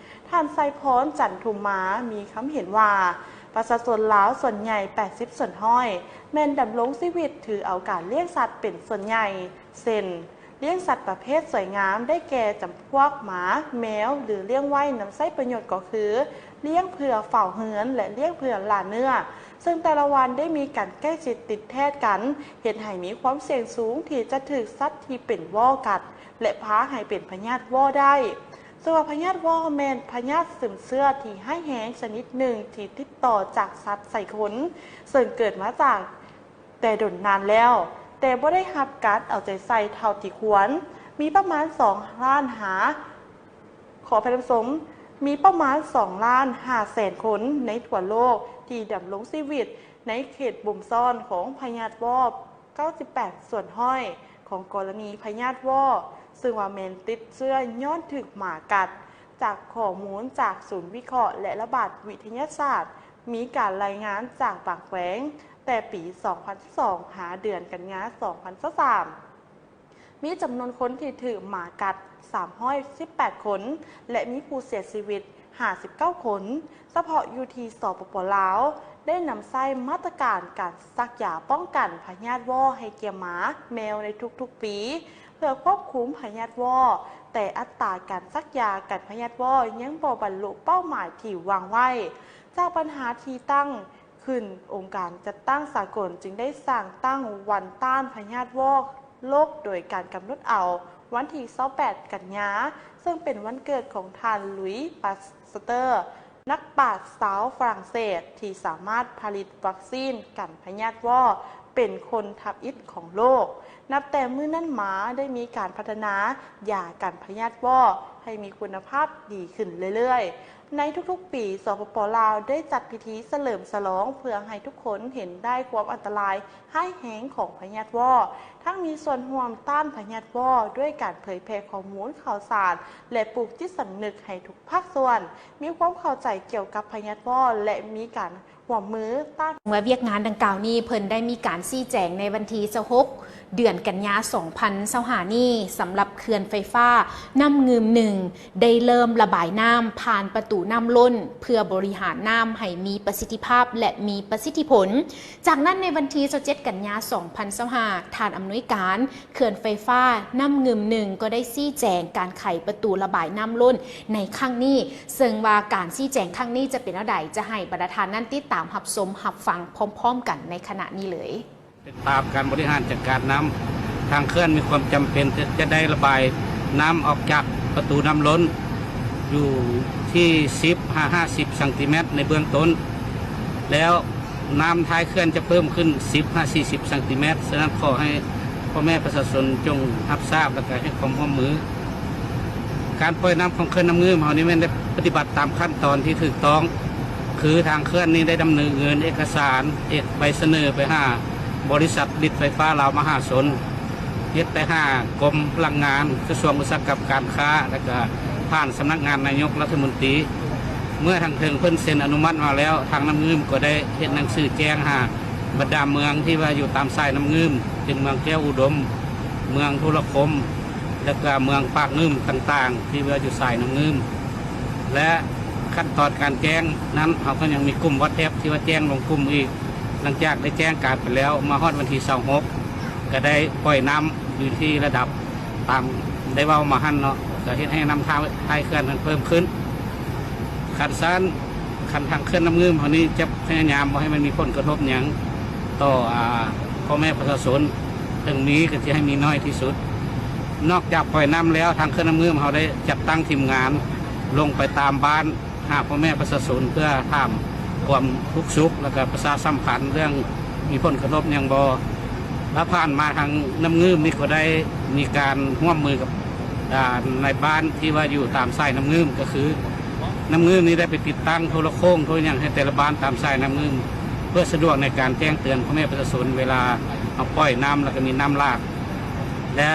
ທ່ານ ໄຊພອນ ຈັນທຸມມາ ມີຄຳເຫັນວ່າ ປະຊາຊົນລາວສ່ວນໃຫຍ່ ແປດສິບສ່ວນຮ້ອຍ ແມ່ນດຳລົງຊີວິດຖືເອົາການລ້ຽງສັດເປັນສ່ວນໃຫຍ່ ເຊັ່ນ ລ້ຽງສັດປະເພດສວຍງາມ ໄດ້ແກ່ຈຳພວກໝາ, ແມວ ຫຼື ລ້ຽງໄວ້ນຳໃຊ້ປະໂຫຍດກໍຄື ລ້ຽງເພື່ອເຝົ້າເຮືອນ ແລະ ລ້ຽງເພື່ອລ່າເນື້ອ, ເຊິ່ງແຕ່ລະວັນໄດ້ມີການໃກ້ຊິດຕິດແທດກັນ, ເຮັດໃຫ້ມີຄວາມສ່ຽງສູງທີ່ຈະຖືກສັດທີ່ເປັນວໍ້ກັດ ແລະ ພາໃຫ້ເປັນພະຍາດວໍ້ໄດ້. ເຊິ່ງວ່າພະຍາດວໍ້ແມ່ນພະຍາດຊືມເຊື້ອທີ່ຮ້າຍແຮງຊະນິດໜຶ່ງທີ່ຕິດຕໍ່ຈາກສັດໃສ່ຄົນ, ເຊິ່ງເກີດມາຈາກ ແຕ່ດົນນານແລ້ວ, ແຕ່ບໍ່ໄດ້ຮັບການເອົາໃຈໃສ່ເທົ່າທີ່ຄວນ. ມີປະມານສອງລ້ານຫ້າ ຂໍອະໄພທ່ານຜູ້ຊົມ, ມີປະມານສອງລ້ານຫ້າແສນຄົນໃນທົ່ວໂລກທີ່ດຳລົງຊີວິດໃນເຂດບົ່ມຊ້ອນຂອງພະຍາດວໍ້ ເກົ້າສິບແປດສ່ວນຮ້ອຍຂອງກໍລະນີພະຍາດວໍ້, ເຊິ່ງວ່າແມ່ນຕິດເຊື້ອຍ້ອນຖືກໝາກັດ. ຈາກຂໍ້ມູນຈາກສູນວິເຄາະ ແລະ ລະບາດວິທະຍາສາດ, ມີການລາຍງານຈາກບາງແຂວງ ແຕ່ປີສອງພັນຊາວສອງ ຫາເດືອນກັນຍາ ສອງພັນຊາວສາມ ມີຈຳນວນຄົນທີ່ຖືກໝາກັດ ສາມຮ້ອຍສິບແປດຄົນ ແລະ ມີຜູ້ເສຍຊີວິດ ຫ້າສິບເກົ້າຄົນ. ສະເພາະຢູ່ທີ່ ສປປ ລາວ ໄດ້ນຳໃຊ້ມາດຕະການການສັກຢາປ້ອງກັນພະຍາດວໍ້ໃຫ້ແກ່ໝາ, ແມວໃນທຸກໆປີ ເພື່ອຄວບຄຸມພະຍາດວໍ້, ແຕ່ອັດຕາການສັກຢາກັນພະຍາດວໍ້ຍັງບໍ່ບັນລຸເປົ້າໝາຍທີ່ວາງໄວ້. ຈາກບັນຫາທີ່ຕັ້ງຂຶ້ນ, ອົງການຈັດຕັ້ງສາກົນຈຶ່ງໄດ້ສ້າງຕັ້ງວັນຕ້ານພະຍາດວໍ້ໂລກ ໂດຍການກຳນົດເອົາວັນທີຊາວແປດກັນຍາ, ເຊິ່ງເປັນວັນເກີດຂອງທ່ານ ລຸຍ ປາສເຕີ ນັກປາດຊາວຝຣັ່ງເສດທີ່ສາມາດຜະລິດວັກຊີນກັນພະຍາດວໍ້ເປັນຄົນທຳອິດຂອງໂລກ. ນັບແຕ່ມື້ນັ້ນມາໄດ້ມີການພັດທະນາຢາກັນພະຍາດວໍ້ໃຫ້ມີຄຸນນະພາບດີຂຶ້ນເລື້ອຍໆ. ໃນທຸກໆປີ, ສປປ ລາວ ໄດ້ຈັດພິທີສະເຫຼີມສະຫຼອງເພື່ອໃຫ້ທຸກຄົນເຫັນໄດ້ຄວາມອັນຕະລາຍຮ້າຍແຮງຂອງພະຍາດວໍ້, ທັງມີສ່ວນຮ່ວມຕ້ານພະຍາດວໍ້ດ້ວຍການເຜີຍແຜ່ຂໍ້ມູນຂ່າວສານ ແລະ ປູກຈິດສຳນຶກໃຫ້ທຸກພາກສ່ວນມີຄວາມເຂົ້າໃຈກ່ຽວກັບພະຍາດວໍ້ ແລະ ມີການຮ່ວມມືຕ້ານ ເມື່ອວຽກງານດັ່ງກ່າວນີ້ ເພິ່ນໄດ້ມີການຊີ້ແຈງໃນວັນທີຊາວຫົກ ເດືອນກັນຍາ ສອງພັນຊາວຫ້ານີ້, ສຳລັບເຂື່ອນໄຟຟ້ານ້ຳງື່ມໜຶ່ງ ໄດ້ເລີ່ມລະບາຍນ້ຳຜ່ານປະຕູນ້ຳລົ້ນ ເພື່ອບໍລິຫານນ້ຳໃຫ້ມີປະສິດທິພາບ ແລະ ມີປະສິດທິຜົນ. ຈາກນັ້ນ, ໃນວັນທີຊາວເຈັດ ກັນຍາ ສອງພັນຊາວຫ້າ, ທ່ານອຳນວຍການເຂື່ອນໄຟຟ້ານ້ຳງື່ມໜຶ່ງ ກໍໄດ້ຊີ້ແຈງການໄຂປະຕູລະບາຍນ້ຳລົ້ນໃນຄັ້ງນີ້, ເຊິ່ງວ່າການຊີ້ແຈງຄັ້ງນີ້ຈະເປັນແນວໃດ, ຈະໃຫ້ບັນດາທ່ານນັ້ນຕິດຕາມຮັບຊົມຮັບຟັງພ້ອມໆກັນໃນຂະນະນີ້ເລີຍ. ຕິດຕາມການບໍລິຫານຈັດການນ້ຳ, ທາງເຂື່ອນມີຄວາມຈຳເປັນທີ່ຈະໄດ້ລະບາຍນ້ຳອອກຈາກປະຕູນ້ຳລົ້ນ ຢູ່ທີ່ສິບຫາຫ້າສິບຊັງຕີແມັດໃນເບື້ອງຕົ້ນ, ແລ້ວນ້ຳທ້າຍເຂື່ອນຈະເພີ່ມຂຶ້ນສິບຫາສີ່ສິບຊັງຕີແມັດ. ສະນັ້ນ ຂໍໃຫ້ພໍ່ແມ່ປະຊາຊົນຈົ່ງຮັບຊາບ ແລະ ກະໃຫ້ຄວາມຮ່ວມມື. ການປ່ອຍນ້ຳຂອງເຂື່ອນນ້ຳງື່ມເຮົານີ້ແມ່ນໄດ້ປະຕິບັດຕາມຂັ້ນຕອນທີ່ຖືກຕ້ອງ, ຄືທາງເຂື່ອນນີ້ໄດ້ດຳເນີນເອກະສານ, ເອກ ໃບສະເໜີໄປຫາບໍລິສັດຜະລິດໄຟຟ້າລາວມະຫາຊົນ, ເຮັດໄປຫາກົມພະລັງງານ, ກະຊວງອຸດສາຫະກຳການຄ້າ ແລະ ກະຜ່ານສຳນັກງານນາຍົກລັດຖະມົນຕີ. ເມື່ອທາງເທິງເພິ່ນເຊັນອະນຸມັດມາແລ້ວ, ທາງນ້ຳງື່ມກໍໄດ້ເຮັດໜັງສືແຈ້ງຫາບັນດາເມືອງທີ່ວ່າຢູ່ຕາມສາຍນ້ຳງື່ມ, ເຊັ່ນ ເມືອງແກ້ວອຸດົມ, ເມືອງທຸລະຄົມ, ແລະ ກະເມືອງປາກງື່ມຕ່າງໆ ທີ່ວ່າຢູ່ສາຍນ້ຳງື່ມ. ແລະ ຂັ້ນຕອນການແຈ້ງນັ້ນ ເຮົາກໍຍັງມີກຸ່ມວັອດແອັບທີ່ວ່າແຈ້ງລົງກຸ່ມອີກ. ຫຼັງຈາກໄດ້ແຈ້ງການໄປແລ້ວ, ມາຮອດວັນທີຊາວຫົກ ກໍໄດ້ປ່ອຍນ້ຳຢູ່ທີ່ລະດັບຕາມໄດ້ເວົ້າມາຫັ້ນເນາະ, ກໍເຮັດໃຫ້ນ້ຳທ້າຍ ທ້າຍເຂື່ອນນັ້ນເພີ່ມຂຶ້ນ. ຄັນຊັ້ນ, ຄັນທາງເຂື່ອນນ້ຳງື່ມເຮົານີ້ຈະພະຍາຍາມບໍ່ໃຫ້ມັນມີຜົນກະທົບຫຍັງຕໍ່ ອາ ພໍ່ແມ່ປະຊາຊົນ, ເຖິງມີກໍຈະໃຫ້ມີໜ້ອຍທີ່ສຸດ. ນອກຈາກປ່ອຍນ້ຳແລ້ວ, ທາງເຂື່ອນນ້ຳງື່ມເຮົາໄດ້ຈັດຕັ້ງທີມງານລົງໄປຕາມບ້ານ ຫາພໍ່ແມ່ປະຊາຊົນ ເພື່ອຖາມຄວາມທຸກສຸກ ແລ້ວກໍປະຊາສຳພັນເລື່ອງມີຜົນກະທົບຫຍັງບໍ່. ແລະ ຜ່ານມາທາງນ້ຳງື່ມນີ້ກໍໄດ້ມີການຮ່ວມມືກັບ ອາ ນາຍບ້ານທີ່ວ່າຢູ່ຕາມສາຍນ້ຳງື່ມ, ກໍຄືນ້ຳງື່ມນີ້ໄດ້ໄປຕິດຕັ້ງໂທລະໂຄ່ງໂທຫຍັງໃຫ້ແຕ່ລະບ້ານຕາມສາຍນ້ຳງື່ມ ເພື່ອສະດວກໃນການແຈ້ງເຕືອນພໍ່ແມ່ປະຊາຊົນເວລາເຮົາປ່ອຍນ້ຳ ແລ້ວກໍມີນ້ຳຫຼາກ. ແລະ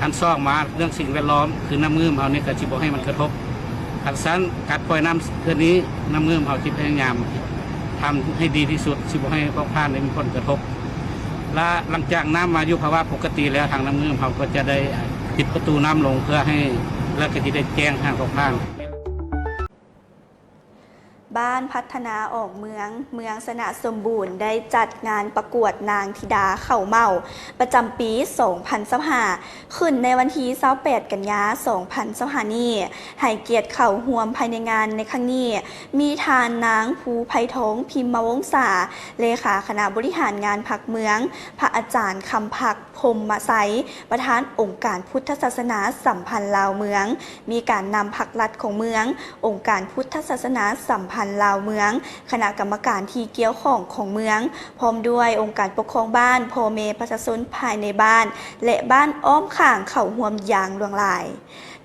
ອັນສອງມາເລື່ອງສິ່ງແວດລ້ອມ, ຄືນ້ຳງື່ມເຮົານີ້ກໍຊິບໍ່ໃຫ້ມັນກະທົບ. ຄັນຊັ້ນ ການປ່ອຍນ້ຳເທື່ອນີ້ ນ້ຳງື່ມເຮົາຊິພະຍາຍາມທຳໃຫ້ດີທີ່ສຸດ, ຊິບໍ່ໃຫ້ພວກທ່ານໄດ້ມີຜົນກະທົບ. ແລະ ຫຼັງຈາກນ້ຳມາຢູ່ພາວະປົກກະຕິແລ້ວ, ທາງນ້ຳງື່ມເຮົາກໍຈະໄດ້ປິດປະຕູນ້ຳລົງ ເພື່ອໃຫ້ ແລະ ກໍຈະໄດ້ແຈ້ງຫາພວກທ່ານ. ບ້ານພັດທະນາອອກເມືອງ ເມືອງຊະນະສົມບູນ ໄດ້ຈັດງານປະກວດນາງທິດາເຂົ້າເໝົາ ປະຈຳປີສອງພັນຊາວຫ້າ ຂຶ້ນໃນວັນທີຊາວແປດ ກັນຍາ ສອງພັນຊາວຫ້ານີ້. ໃຫ້ກຽດເຂົ້າຮ່ວມພາຍໃນງານໃນຄັ້ງນີ້ ມີທ່ານນາງ ພູໄພທອງ ພິມມະວົງສາ ເລຂາຄະນະບໍລິຫານງານພັກເມືອງ, ພະອາຈານ ຄຳພັກ ພົມມະໄຊ ປະທານອົງການພຸດທະສາສະໜາສຳພັນລາວເມືອງ, ມີການນຳພັກລັດຂອງເມືອງ, ອົງການພຸດທະສາສະໜາສຳພັນລາວເມືອງ, ຄະນະກຳມະການທີ່ກ່ຽວຂ້ອງຂອງເມືອງ, ພ້ອມດ້ວຍອົງການປົກຄອງບ້ານ, ພໍ່ແມ່ປະຊາຊົນພາຍໃນບ້ານ ແລະ ບ້ານອ້ອມຂ້າງເຂົ້າຮ່ວມຢ່າງຫຼວງຫຼາຍ.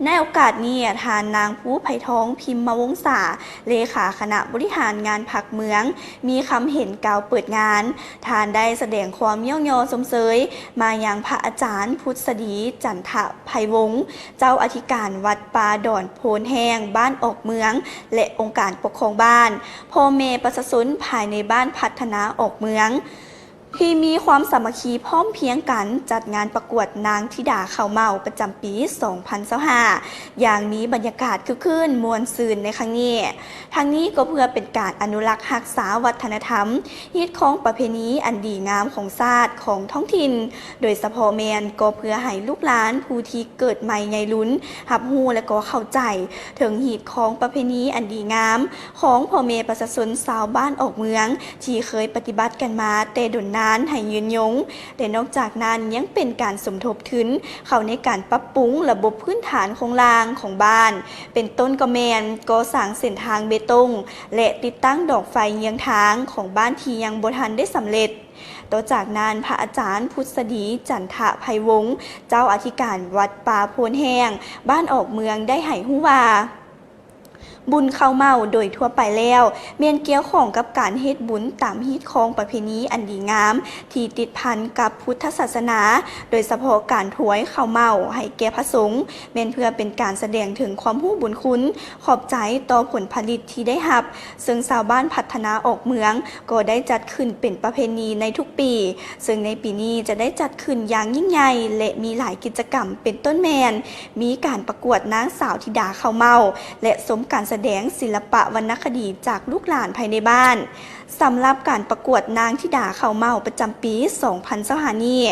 ໃນໂອກາດນີ້, ທ່ານນາງ ພູໄພທອງ ພິມມະວົງສາ ເລຂາຄະນະບໍລິຫານງານພັກເມືອງ ມີຄຳເຫັນກ່າວເປີດງານ. ທ່ານໄດ້ສະແດງຄວາມຍ້ອງຍໍຊົມເຊີຍມາຍັງພະອາຈານ ພຸດສະດີ ຈັນທະໄພວົງ ເຈົ້າອະທິການວັດປ່າດອນໂພນແຫ້ງ ບ້ານອອກເມືອງ ແລະ ອົງການປົກຄອງບ້ານ, ພໍ່ແມ່ປະຊາຊົນພາຍໃນບ້ານພັດທະນາອອກເມືອງ ທີ່ມີຄວາມສາມັກຄີພ້ອມພຽງກັນ ຈັດງານປະກວດນາງທິດາເຂົ້າເໝົາ ປະຈຳປີສອງພັນຊາວຫ້າ ຢ່າງມີບັນຍາກາດຄຶກຄື້ນມ່ວນຊື່ນໃນຄັ້ງນີ້. ທັງນີ້ກໍເພື່ອເປັນການອະນຸລັກຮັກສາວັດທະນະທຳ, ຮີດຄອງປະເພນີອັນດີງາມຂອງຊາດ, ຂອງທ້ອງຖິ່ນ, ໂດຍສະເພາະແມ່ນກໍເພື່ອໃຫ້ລູກຫຼານຜູ້ທີ່ເກີດໃໝ່ໃຫຍ່ລຸນ ຮັບຮູ້ ແລະ ກໍເຂົ້າໃຈເຖິງຮີດຄອງປະເພນີອັນດີງາມ ຂອງພໍ່ແມ່ປະຊາຊົນຊາວບ້ານອອກເມືອງ ທີ່ເຄີຍປະຕິບັດກັນມາແຕ່ດົນນານໃຫ້ຍືນຍົງ, ແລະ ນອກຈາກນັ້ນຍັງເປັນການສົມທົບທຶນເຂົ້າໃນການປັບປຸງລະບົບພື້ນຖານໂຄງລ່າງຂອງບ້ານ, ເປັນຕົ້ນກໍແມ່ນກໍ່ສ້າງເສັ້ນທາງເບຕົງ ແລະ ຕິດຕັ້ງດອກໄຟເຍືອງທາງຂອງບ້ານທີ່ຍັງບໍ່ທັນໄດ້ສຳເລັດ. ຕໍ່ຈາກນັ້ນ, ພະອາຈານ ພຸດສະດີ ຈັນທະໄພວົງ ເຈົ້າອະທິການວັດປ່າໂພນແຫ້ງ ບ້ານອອກເມືອງ ໄດ້ໃຫ້ຮູ້ວ່າ ບຸນເຂົ້າເໝົາໂດຍທົ່ວໄປແລ້ວ ແມ່ນກ່ຽວຂ້ອງກັບການເຮັດບຸນຕາມຮີດຄອງປະເພນີອັນດີງາມທີ່ຕິດພັນກັບພຸດທະສາສະໜາ, ໂດຍສະເພາະການຖວາຍເຂົ້າເໝົາໃຫ້ແກ່ພະສົງ ແມ່ນເພື່ອເປັນການສະແດງເຖິງຄວາມຮູ້ບຸນຄຸນ ຂອບໃຈຕໍ່ຜົນຜະລິດທີ່ໄດ້ຮັບ, ເຊິ່ງຊາວບ້ານພັດທະນາອອກເມືອງກໍໄດ້ຈັດຂຶ້ນເປັນປະເພນີໃນທຸກປີ, ເຊິ່ງໃນປີນີ້ຈະໄດ້ຈັດຂຶ້ນຢ່າງຍິ່ງໃຫຍ່ ແລະ ມີຫຼາຍກິດຈະກຳ ເປັນຕົ້ນແມ່ນ ມີການປະກວດນາງສາວທິດາເຂົ້າເໝົາ ແລະ ຊົມການສະແດງສິລະປະວັນນະຄະດີຈາກລູກຫຼານພາຍໃນບ້ານ. ສຳລັບການປະກວດນາງທິດາເຂົ້າເໝົາປະຈຳປີສອງພັນຊາວຫ້ານີ້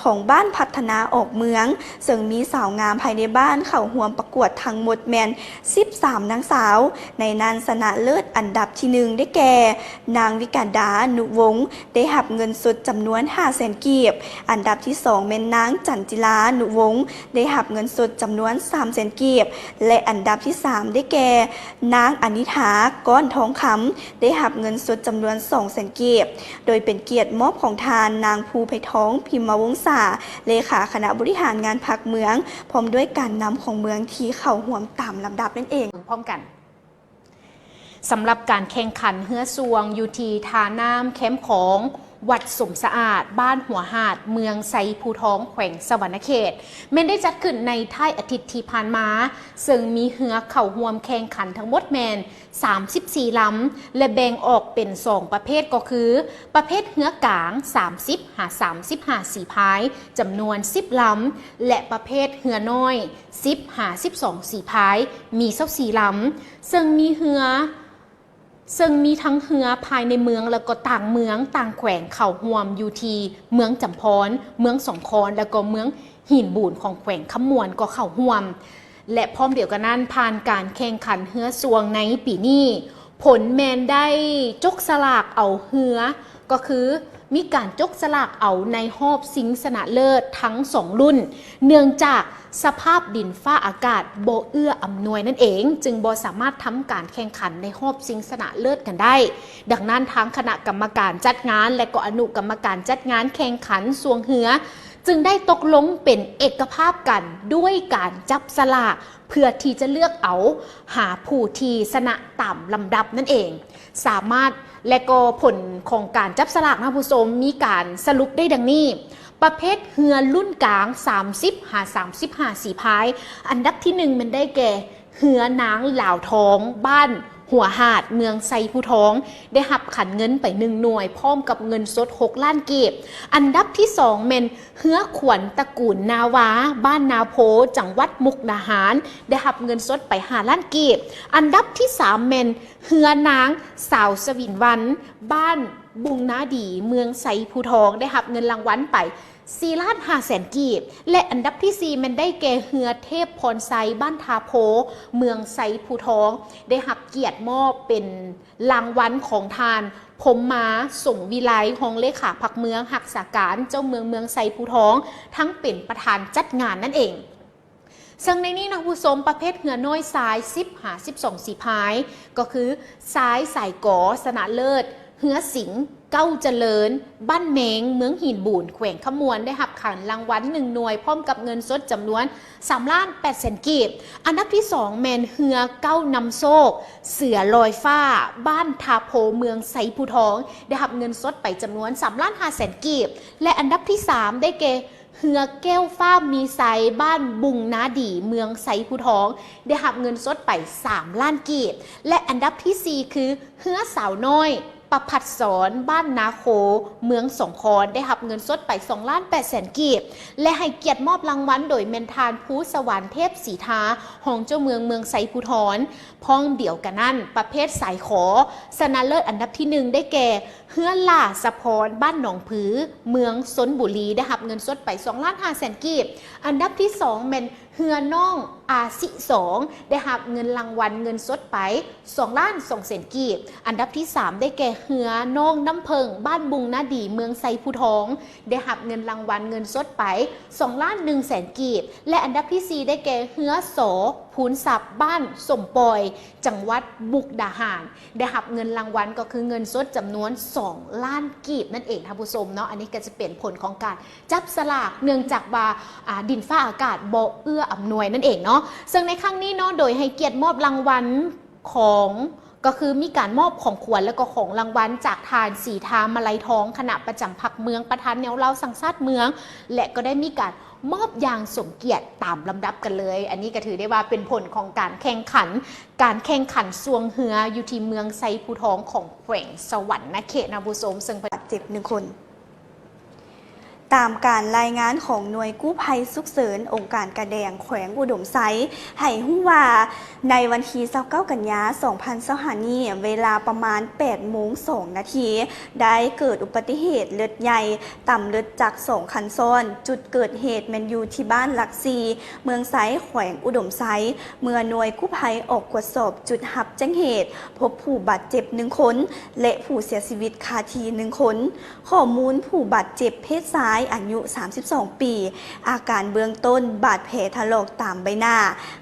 ຂອງບ້ານພັດທະນາອອກເມືອງ, ເຊິ່ງມີສາວງາມພາຍໃນບ້ານເຂົ້າຮ່ວມປະກວດທັງໝົດແມ່ນສິບສາມນາງສາວ, ໃນນັ້ນຊະນະເລີດອັນດັບທີໜຶ່ງໄດ້ແກ່ ນາງ ວິກາດາ ນຸວົງ ໄດ້ຮັບເງິນສົດຈຳນວນຫ້າແສນກີບ, ອັນດັບທີສອງແມ່ນນາງ ຈັນຈິລາ ນຸວົງ ໄດ້ຮັບເງິນສົດຈຳນວນສາມແສນກີບ ແລະ ອັນດັບທີສາມໄດ້ແກ່ ນາງ ອະນິຖາ ກ້ອນທອງຄຳ ໄດ້ຮັບເງິນສົດຈຳນວນສອງແສນກີບ, ໂດຍເປັນກຽດມອບຂອງທ່ານນາງ ພູໄພທອງ ພິມມະວົງສາ ເລຂາຄະນະບໍລິຫານງານພັກເມືອງ ພ້ອມດ້ວຍການນຳຂອງເມືອງທີ່ເຂົ້າຮ່ວມຕາມລຳດັບນັ້ນເອງ. ພ້ອມກັນ ສຳລັບການແຂ່ງຂັນເຮືອຊ່ວງຢູ່ທີ່ທ່ານ້ຳແຄມຂອງ ວັດສົມສະອາດ ບ້ານຫົວຫາດ ເມືອງໄຊພູທອງ ແຂວງສະຫວັນນະເຂດ ແມ່ນໄດ້ຈັດຂຶ້ນໃນທ້າຍອາທິດທີ່ຜ່ານມາ, ເຊິ່ງມີເຮືອເຂົ້າຮ່ວມແຂ່ງຂັນທັງໝົດແມ່ນ ສາມສິບສີ່ລຳ ແລະ ແບ່ງອອກເປັນສອງປະເພດ ກໍຄື ປະເພດເຮືອກາງ ສາມສິບ ຫາ ສາມສິບຫ້າ ສີພາຍ ຈຳນວນສິບລຳ ແລະ ປະເພດເຮືອນ້ອຍ ສິບ ຫາ ສິບສອງ ສີພາຍ ມີຊາວສີ່ລຳ, ເຊິ່ງມີເຮືອ ເຊິ່ງມີທັງເຮືອພາຍໃນເມືອງ ແລະ ກໍຕ່າງເມືອງ ຕ່າງແຂວງເຂົ້າຮ່ວມຢູ່ທີ່ເມືອງຈຳພອນ, ເມືອງສອງຄອນ ແລະ ກໍເມືອງຫີນບູນຂອງແຂວງຄຳມ່ວນກໍເຂົ້າຮ່ວມ. ແລະ ພ້ອມດຽວກັນນັ້ນ, ຜ່ານການແຂ່ງຂັນເຮືອຊ່ວງໃນປີນີ້, ຜົນແມ່ນໄດ້ຈົກສະຫຼາກເອົາເຮືອ, ກໍຄືມີການຈົກສະຫຼາກເອົາໃນຮອບຊິງຊະນະເລີດທັງສອງລຸ້ນ, ເນື່ອງຈາກສະພາບດິນຟ້າອາກາດບໍ່ເອື້ອອຳນວຍນັ້ນເອງ, ຈຶ່ງບໍ່ສາມາດທຳການແຂ່ງຂັນໃນຮອບຊິງຊະນະເລີດກັນໄດ້. ດັ່ງນັ້ນ, ທາງຄະນະກຳມະການຈັດງານ ແລະ ກໍອະນຸກຳມະການຈັດງານແຂ່ງຂັນຊ່ວງເຮືອ ຈຶ່ງໄດ້ຕົກລົງເປັນເອກະພາບກັນດ້ວຍການຈັບສະຫຼາກ ເພື່ອທີ່ຈະເລືອກເອົາຫາຜູ້ທີ່ຊະນະຕາມລຳດັບນັ້ນເອງ. ສາມາດ ແລະ ກໍຜົນຂອງການຈັບສະຫຼາກນະ ຜູ້ຊົມ ມີການສະຫຼຸບໄດ້ດັ່ງນີ້: ປະເພດເຮືອລຸ້ນກາງ ສາມສິບ ຫາ ສາມສິບຫ້າ ສີພາຍ, ອັນດັບທີໜຶ່ງແມ່ນໄດ້ແກ່ ເຮືອນາງລາວທອງ ບ້ານ ຫົວຫາດ ເມືອງໄຊພູທອງ ໄດ້ຮັບຂັນເງິນໄປໜຶ່ງໜ່ວຍ ພ້ອມກັບເງິນສົດຫົກລ້ານກີບ. ອັນດັບທີສອງແມ່ນເຮືອຂວັນຕະກູນນາວາ ບ້ານນາໂພ ຈັງຫວັດມຸກດາຫານ ໄດ້ຮັບເງິນສົດໄປຫ້າລ້ານກີບ. ອັນດັບທີສາມແມ່ນເຮືອນາງສາວສະຫວິນວັນ ບ້ານບຸງນາດີ ເມືອງໄຊພູທອງ ໄດ້ຮັບເງິນລາງວັນໄປສີ່ລ້ານຫ້າແສນກີບ ແລະ ອັນດັບທີສີ່ແມ່ນໄດ້ແກ່ເຮືອເທບພອນໄຊ ບ້ານທ່າໂພ ເມືອງໄຊພູທອງ ໄດ້ຮັບກຽດມອບເປັນລາງວັນຂອງທ່ານ ພົມມາ ສົງວິໄລ ຮອງເລຂາພັກເມືອງ ຮັກສາການເຈົ້າເມືອງເມືອງໄຊພູທອງ ທັງເປັນປະທານຈັດງານນັ້ນເອງ. ເຊິ່ງໃນນີ້ນະທ່ານຜູ້ຊົມ ປະເພດເຮືອນ້ອຍຊາຍ ສິບຫາສິບສອງສີພາຍ ກໍຄື ຊາຍສາຍກໍ ຊະນະເລີດ ເຮືອສິງ ເກົ້າຈະເລີນ ບ້ານແມງ ເມືອງຫີນບູນ ແຂວງຄຳມ່ວນ ໄດ້ຮັບຂັນລາງວັນໜຶ່ງໜ່ວຍ ພ້ອມກັບເງິນສົດຈຳນວນສາມລ້ານແປດແສນກີບ. ອັນດັບທີສອງແມ່ນເຮືອເກົ້ານຳໂຊກ ເສືອລອຍຟ້າ ບ້ານທ່າໂພ ເມືອງໄຊພູທອງ ໄດ້ຮັບເງິນສົດໄປຈຳນວນສາມລ້ານຫ້າແສນກີບ ແລະ ອັນດັບທີສາມໄດ້ແກ່ ເຮືອແກ້ວຟ້າມີໄຊ ບ້ານບຸງນາດີ ເມືອງໄຊພູທອງ ໄດ້ຮັບເງິນສົດໄປສາມລ້ານກີບ ແລະ ອັນດັບທີສີ່ຄື ເຮືອສາວນ້ອຍ ປະພັດສອນ ບ້ານນາໂຄ ເມືອງສອງຄອນ ໄດ້ຮັບເງິນສົດໄປສອງລ້ານແປດແສນກີບ ແລະ ໃຫ້ກຽດມອບລາງວັນໂດຍແມ່ນທ່ານ ພູສະຫວັນ ເທບສີທາ ຮອງເຈົ້າເມືອງເມືອງໄຊພູທອງ. ພ້ອມດຽວກັນນັ້ນ ປະເພດສາຍຂໍ ຊະນະເລີດອັນດັບທີໜຶ່ງໄດ້ແກ່ ເຮືອຫຼ້າສະພອນ ບ້ານໜອງຜື ເມືອງຊົນບູລີ ໄດ້ຮັບເງິນສົດໄປສອງລ້ານຫ້າແສນກີບ. ອັນດັບທີສອງແມ່ນເຮືອນ້ອງອາຊິສອງ ໄດ້ຮັບເງິນລາງວັນເງິນສົດໄປສອງລ້ານສອງແສນກີບ. ອັນດັບທີສາມໄດ້ແກ່ເຮືອນ້ອງນ້ຳເຜິ້ງ ບ້ານບຸງນາດີ ເມືອງໄຊພູທອງ ໄດ້ຮັບເງິນລາງວັນເງິນສົດໄປສອງລ້ານໜຶ່ງແສນກີບ ແລະ ອັນດັບທີສີ່ໄດ້ແກ່ເຮືອ ສ ພູນຊັບ ບ້ານສົມປອຍ ຈັງຫວັດມຸກດາຫານ ໄດ້ຮັບເງິນລາງວັນກໍຄືເງິນສົດຈຳນວນສອງລ້ານກີບນັ້ນເອງທ່ານຜູ້ຊົມເນາະ. ອັນນີ້ກໍຈະເປັນຜົນຂອງການຈັບສະຫຼາກ ເນື່ອງຈາກວ່າ ອາ ດິນຟ້າອາກາດບໍ່ເອື້ອອຳນວຍນັ້ນເອງເນາະ. ເຊິ່ງໃນຄັ້ງນີ້ເນາະ ໂດຍໃຫ້ກຽດມອບລາງວັນຂອງ ກໍຄືມີການມອບຂອງຂວັນ ແລະ ກໍຂອງລາງວັນຈາກທ່ານ ສີທາ ມະໄລທອງ ຄະນະປະຈຳພັກເມືອງ ປະທານແນວລາວສ້າງຊາດເມືອງ ແລະ ກໍໄດ້ມີການມອບຢ່າງສົມກຽດຕາມລຳດັບກັນເລີຍ. ອັນນີ້ກໍຖືໄດ້ວ່າເປັນຜົນຂອງການແຂ່ງຂັນ ການແຂ່ງຂັນຊ່ວງເຮືອຢູ່ທີ່ເມືອງໄຊພູທອງຂອງແຂວງສະຫວັນນະເຂດນະທ່ານຜູ້ຊົມ ເຊິ່ງ ບາດເຈັບໜຶ່ງຄົນ. ຕາມການລາຍງານຂອງໜ່ວຍກູ້ໄພສຸກເສີນອົງການກາແດງແຂວງອຸດົມໄຊ ໃຫ້ຮູ້ວ່າ ໃນວັນທີຊາວເກົ້າ ກັນຍາ ສອງພັນຊາວຫ້ານີ້ ເວລາປະມານແປດໂມງສອງນາທີ ໄດ້ເກີດອຸບັດຕິເຫດລົດໃຫຍ່ ຕຳລົດຈັກສອງຄັນຊ້ອນ. ຈຸດເກີດເຫດແມ່ນຢູ່ທີ່ບ້ານຫຼັກສີ່ ເມືອງໄຊ ແຂວງອຸດົມໄຊ. ເມື່ອໜ່ວຍກູ້ໄພອອກກວດສອບຈຸດຮັບແຈ້ງເຫດ, ພົບຜູ້ບາດເຈັບໜຶ່ງຄົນ ແລະ ຜູ້ເສຍຊີວິດຄາທີ່ໜຶ່ງຄົນ. ຂໍ້ມູນຜູ້ບາດເຈັບເພດຊາຍ ອາຍຸສາມສິບສອງປີ. ອາການເບື້ອງຕົ້ນ, ບາດແຜຖະຫຼອກຕາມໃບໜ້າ,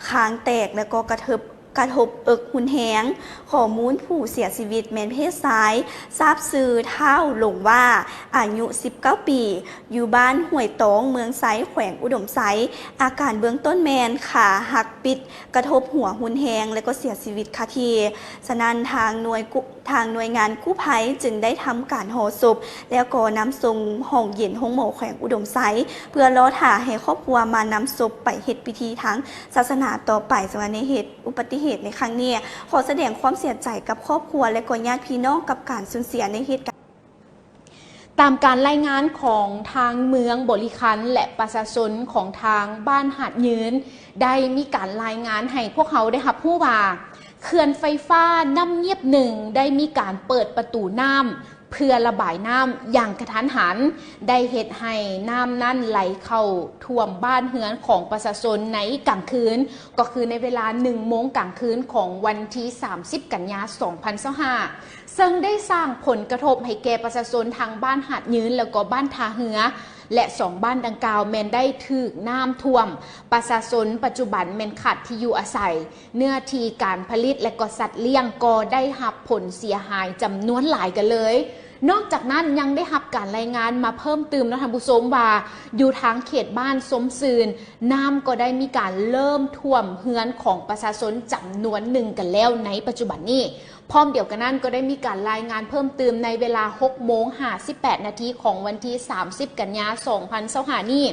ຄາງແຕກ ແລະ ກໍກະເທິບ ກະທົບເອິກຮຸນແຮງ. ຂໍ້ມູນຜູ້ເສຍຊີວິດແມ່ນເພດຊາຍ, ຊາບຊື່ ທ້າວ ຫຼົງຫວ້າ, ອາຍຸສິບເກົ້າປີ, ຢູ່ບ້ານຫ້ວຍຕອງ ເມືອງໄຊ ແຂວງອຸດົມໄຊ. ອາການເບື້ອງຕົ້ນແມ່ນຂາຫັກປິດ, ກະທົບຫົວຮຸນແຮງ ແລະ ກໍເສຍຊີວິດຄາທີ່. ສະນັ້ນ ທາງໜ່ວຍກູ້ ທາງໜ່ວຍງານກູ້ໄພຈຶ່ງໄດ້ທຳການຫໍ່ສົບ ແລ້ວກໍນຳສົ່ງຫ້ອງເຢັນໂຮງໝໍແຂວງອຸດົມໄຊ ເພື່ອລໍຖ້າໃຫ້ຄອບຄົວມານຳສົບໄປເຮັດພິທີທາງສາສະໜາຕໍ່ໄປ. ສຳລັບໃນເຫດ ອຸບັດຕິເຫດໃນຄັ້ງນີ້ ຂໍສະແດງຄວາມເສຍໃຈກັບຄອບຄົວ ແລະ ກໍຍາດພີ່ນ້ອງກັບການສູນເສຍໃນເຫດການ. ຕາມການລາຍງານຂອງທາງເມືອງບໍລິຄັນ ແລະ ປະຊາຊົນຂອງທາງບ້ານຫາດຍືນ ໄດ້ມີການລາຍງານໃຫ້ພວກເຮົາໄດ້ຮັບຮູ້ວ່າ ເຂື່ອນໄຟຟ້ານ້ຳງຽບໜຶ່ງ ໄດ້ມີການເປີດປະຕູນ້ຳ ເພື່ອລະບາຍນ້ຳຢ່າງກະທັນຫັນ ໄດ້ເຮັດໃຫ້ນ້ຳນັ້ນໄຫຼເຂົ້າຖ້ວມບ້ານເຮືອນຂອງປະຊາຊົນໃນກາງຄືນ, ກໍຄືໃນເວລາໜຶ່ງໂມງກາງຄືນຂອງວັນທີສາມສິບ ກັນຍາ ສອງພັນຊາວຫ້າ ເຊິ່ງໄດ້ສ້າງຜົນກະທົບໃຫ້ແກ່ປະຊາຊົນທາງບ້ານຫາດຍືນ ແລ້ວກໍບ້ານທ່າເຮືອ ແລະ ສອງບ້ານດັ່ງກ່າວແມ່ນໄດ້ຖືກນ້ຳຖ້ວມ. ປະຊາຊົນປັດຈຸບັນແມ່ນຂາດທີ່ຢູ່ອາໄສ, ເນື້ອທີ່ການຜະລິດ ແລະ ກໍສັດລ້ຽງກໍໄດ້ຮັບຜົນເສຍຫາຍຈຳນວນຫຼາຍກັນເລີຍ. ນອກຈາກນັ້ນຍັງໄດ້ຮັບການລາຍງານມາເພີ່ມຕື່ມເນາະທ່ານຜູ້ຊົມວ່າ ຢູ່ທາງເຂດບ້ານຊົມຊື່ນ ນ້ຳກໍໄດ້ມີການເລີ່ມຖ້ວມເຮືອນຂອງປະຊາຊົນຈຳນວນໜຶ່ງກັນແລ້ວໃນປັດຈຸບັນນີ້. ພ້ອມດຽວກັນນັ້ນກໍໄດ້ມີການລາຍງານເພີ່ມຕື່ມໃນເວລາຫົກໂມງຫ້າສິບແປດນາທີຂອງວັນທີສາມສິບ ກັນຍາ ສອງພັນຊາວຫ້ານີ້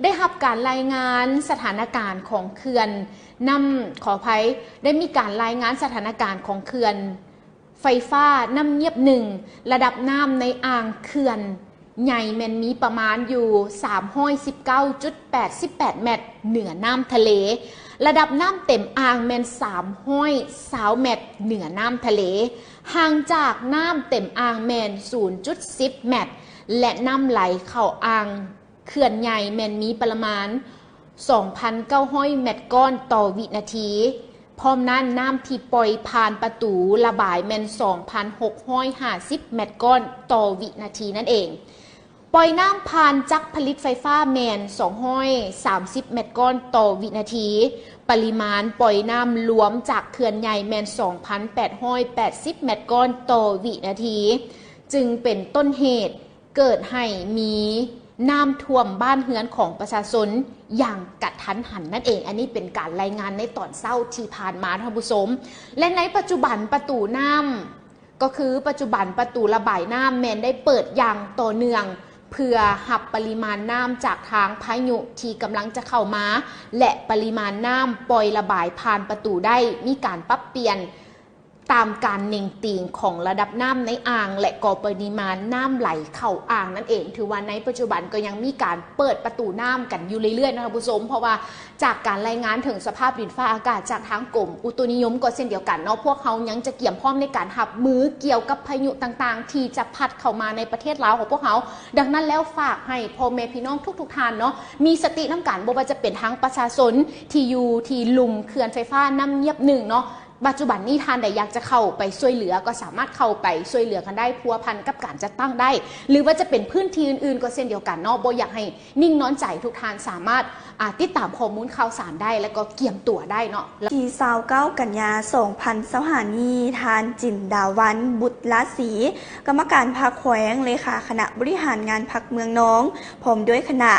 ໄດ້ຮັບການລາຍງານສະຖານະການຂອງເຂື່ອນນ້ຳ, ຂໍອະໄພ, ໄດ້ມີການລາຍງານສະຖານະການຂອງເຂື່ອນໄຟຟ້ານ້ຳງຽບໜຶ່ງ, ລະດັບນ້ຳໃນອ່າງເຂື່ອນໃຫຍ່ແມ່ນມີປະມານຢູ່ສາມຮ້ອຍສິບເກົ້າຈຸດແປດສິບແປດແມັດເໜືອນ້ຳທະເລ, ລະດັບນ້ຳເຕັມອ່າງແມ່ນສາມຮ້ອຍຊາວແມັດເໜືອນ້ຳທະເລ, ຫ່າງຈາກນ້ຳເຕັມອ່າງແມ່ນສູນຈຸດສິບແມັດ ແລະ ນ້ຳໄຫຼເຂົ້າອ່າງ ເຂື່ອນໃຫຍ່ແມ່ນມີປະມານສອງພັນເກົ້າຮ້ອຍແມັດກ້ອນຕໍ່ວິນາທີ. ພ້ອມນັ້ນ, ນ້ຳທີ່ປ່ອຍຜ່ານປະຕູລະບາຍແມ່ນສອງພັນຫົກຮ້ອຍຫ້າສິບແມັດກ້ອນຕໍ່ວິນາທີນັ້ນເອງ. ປ່ອຍນ້ຳຜ່ານຈັກຜະລິດໄຟຟ້າແມ່ນສອງຮ້ອຍສາມສິບແມັດກ້ອນຕໍ່ວິນາທີ. ປະລິມານປ່ອຍນ້ຳລວມຈາກເຂື່ອນໃຫຍ່ແມ່ນສອງພັນແປດຮ້ອຍແປດສິບແມັດກ້ອນຕໍ່ວິນາທີ, ຈຶ່ງເປັນຕົ້ນເຫດ ເກີດໃຫ້ມີນ້ຳຖ້ວມບ້ານເຮືອນຂອງປະຊາຊົນຢ່າງກະທັນຫັນນັ້ນເອງ. ອັນນີ້ເປັນການລາຍງານໃນຕອນເຊົ້າທີ່ຜ່ານມາ, ທ່ານຜູ້ຊົມ. ແລະ ໃນປັດຈຸບັນປະຕູນ້ຳ, ກໍຄືປັດຈຸບັນປະຕູລະບາຍນ້ຳແມ່ນໄດ້ເປີດຢ່າງຕໍ່ເນື່ອງ ເພື່ອຮັບປະລິມານນ້ຳຈາກທາງພາຍຸທີ່ກຳລັງຈະເຂົ້າມາ ແລະ ປະລິມານນ້ຳປ່ອຍລະບາຍຜ່ານປະຕູໄດ້ມີການປັບປ່ຽນ ຕາມການເໜັງຕີງຂອງລະດັບນ້ຳໃນອ່າງ ແລະ ກໍປະລິມານນ້ຳໄຫຼເຂົ້າອ່າງນັ້ນເອງ. ຖືວ່າໃນປັດຈຸບັນກໍຍັງມີການເປີດປະຕູນ້ຳກັນຢູ່ເລື້ອຍໆ ເນາະ ທ່ານຜູ້ຊົມ, ເພາະວ່າຈາກການລາຍງານເຖິງສະພາບດິນຟ້າອາກາດຈາກທາງກົມອຸຕຸນິຍົມກໍເຊັ່ນດຽວກັນເນາະ, ພວກເຮົາຍັງຈະກຽມພ້ອມໃນການຮັບມືກ່ຽວກັບພາຍຸຕ່າງໆ ທີ່ຈະພັດເຂົ້າມາໃນປະເທດລາວຂອງພວກເຮົາ. ດັ່ງນັ້ນແລ້ວ ຝາກໃຫ້ພໍ່ແມ່ພີ່ນ້ອງທຸກໆທ່ານເນາະ ມີສະຕິນຳກັນ, ບໍ່ວ່າຈະເປັນທັງປະຊາຊົນທີ່ຢູ່ທີ່ລຸ່ມເຂື່ອນໄຟຟ້ານ້ຳງຽບໜຶ່ງເນາະ, ປັດຈຸບັນນີ້ທ່ານໃດຢາກຈະເຂົ້າໄປຊ່ວຍເຫຼືອ ກໍສາມາດເຂົ້າໄປຊ່ວຍເຫຼືອກັນໄດ້, ພົວພັນກັບການຈັດຕັ້ງໄດ້ ຫຼືວ່າຈະເປັນພື້ນທີ່ອື່ນໆກໍເຊັ່ນດຽວກັນເນາະ. ບໍ່ຢາກໃຫ້ນິ່ງນອນໃຈ, ທຸກທ່ານສາມາດ ອາ ຕິດຕາມຂໍ້ມູນຂ່າວສານໄດ້ ແລະ ກໍກຽມຕົວໄດ້ເນາະ. ວັນທີຊາວເກົ້າ ກັນຍາ ສອງພັນຊາວຫ້ານີ້, ທ່ານ ຈິນດາວັນ ບຸດລາສີ ກຳມະການພັກແຂວງ, ເລຂາຄະນະບໍລິຫານງານພັກເມືອງນອງ ພ້ອມດ້ວຍຄະນະ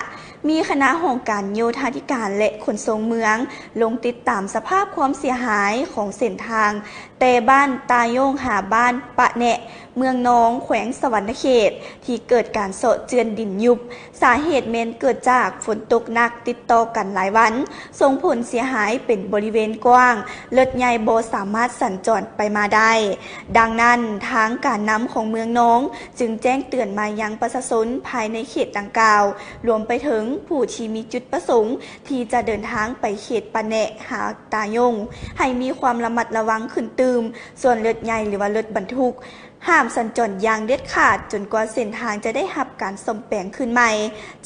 ມີຄະນະຫ້ອງການໂຍທາທິການ ແລະ ຂົນສົ່ງເມືອງ ລົງຕິດຕາມສະພາບຄວາມເສຍຫາຍຂອງເສັ້ນທາງແຕ່ບ້ານຕາໂຢງຫາບ້ານປະແນະ ເມືອງນອງ ແຂວງສະຫວັນນະເຂດ ທີ່ເກີດການເຊາະເຈື່ອນດິນຍຸບ. ສາເຫດແມ່ນເກີດຈາກຝົນຕົກໜັກຕິດຕໍ່ກັນຫຼາຍວັນ, ສົ່ງຜົນເສຍຫາຍເປັນບໍລິເວນກວ້າງ, ລົດໃຫຍ່ບໍ່ສາມາດສັນຈອນໄປມາໄດ້. ດັ່ງນັ້ນ, ທາງການນຳຂອງເມືອງນອງຈຶ່ງແຈ້ງເຕືອນມາຍັງປະຊາຊົນພາຍໃນເຂດດັ່ງກ່າວ, ລວມໄປເຖິງຜູ້ທີ່ມີຈຸດປະສົງທີ່ຈະເດີນທາງໄປເຂດປະແນະຫາຕາໂຢງ ໃຫ້ມີຄວາມລະມັດລະວັງຂຶ້ນຕື່ມ, ສ່ວນລົດໃຫຍ່ ຫຼືວ່າລົດບັນທຸກ ຫ້າມສັນຈອນຢ່າງເດັດຂາດ ຈົນກວ່າເສັ້ນທາງຈະໄດ້ຮັບການສ້ອມແປງຄືນໃໝ່.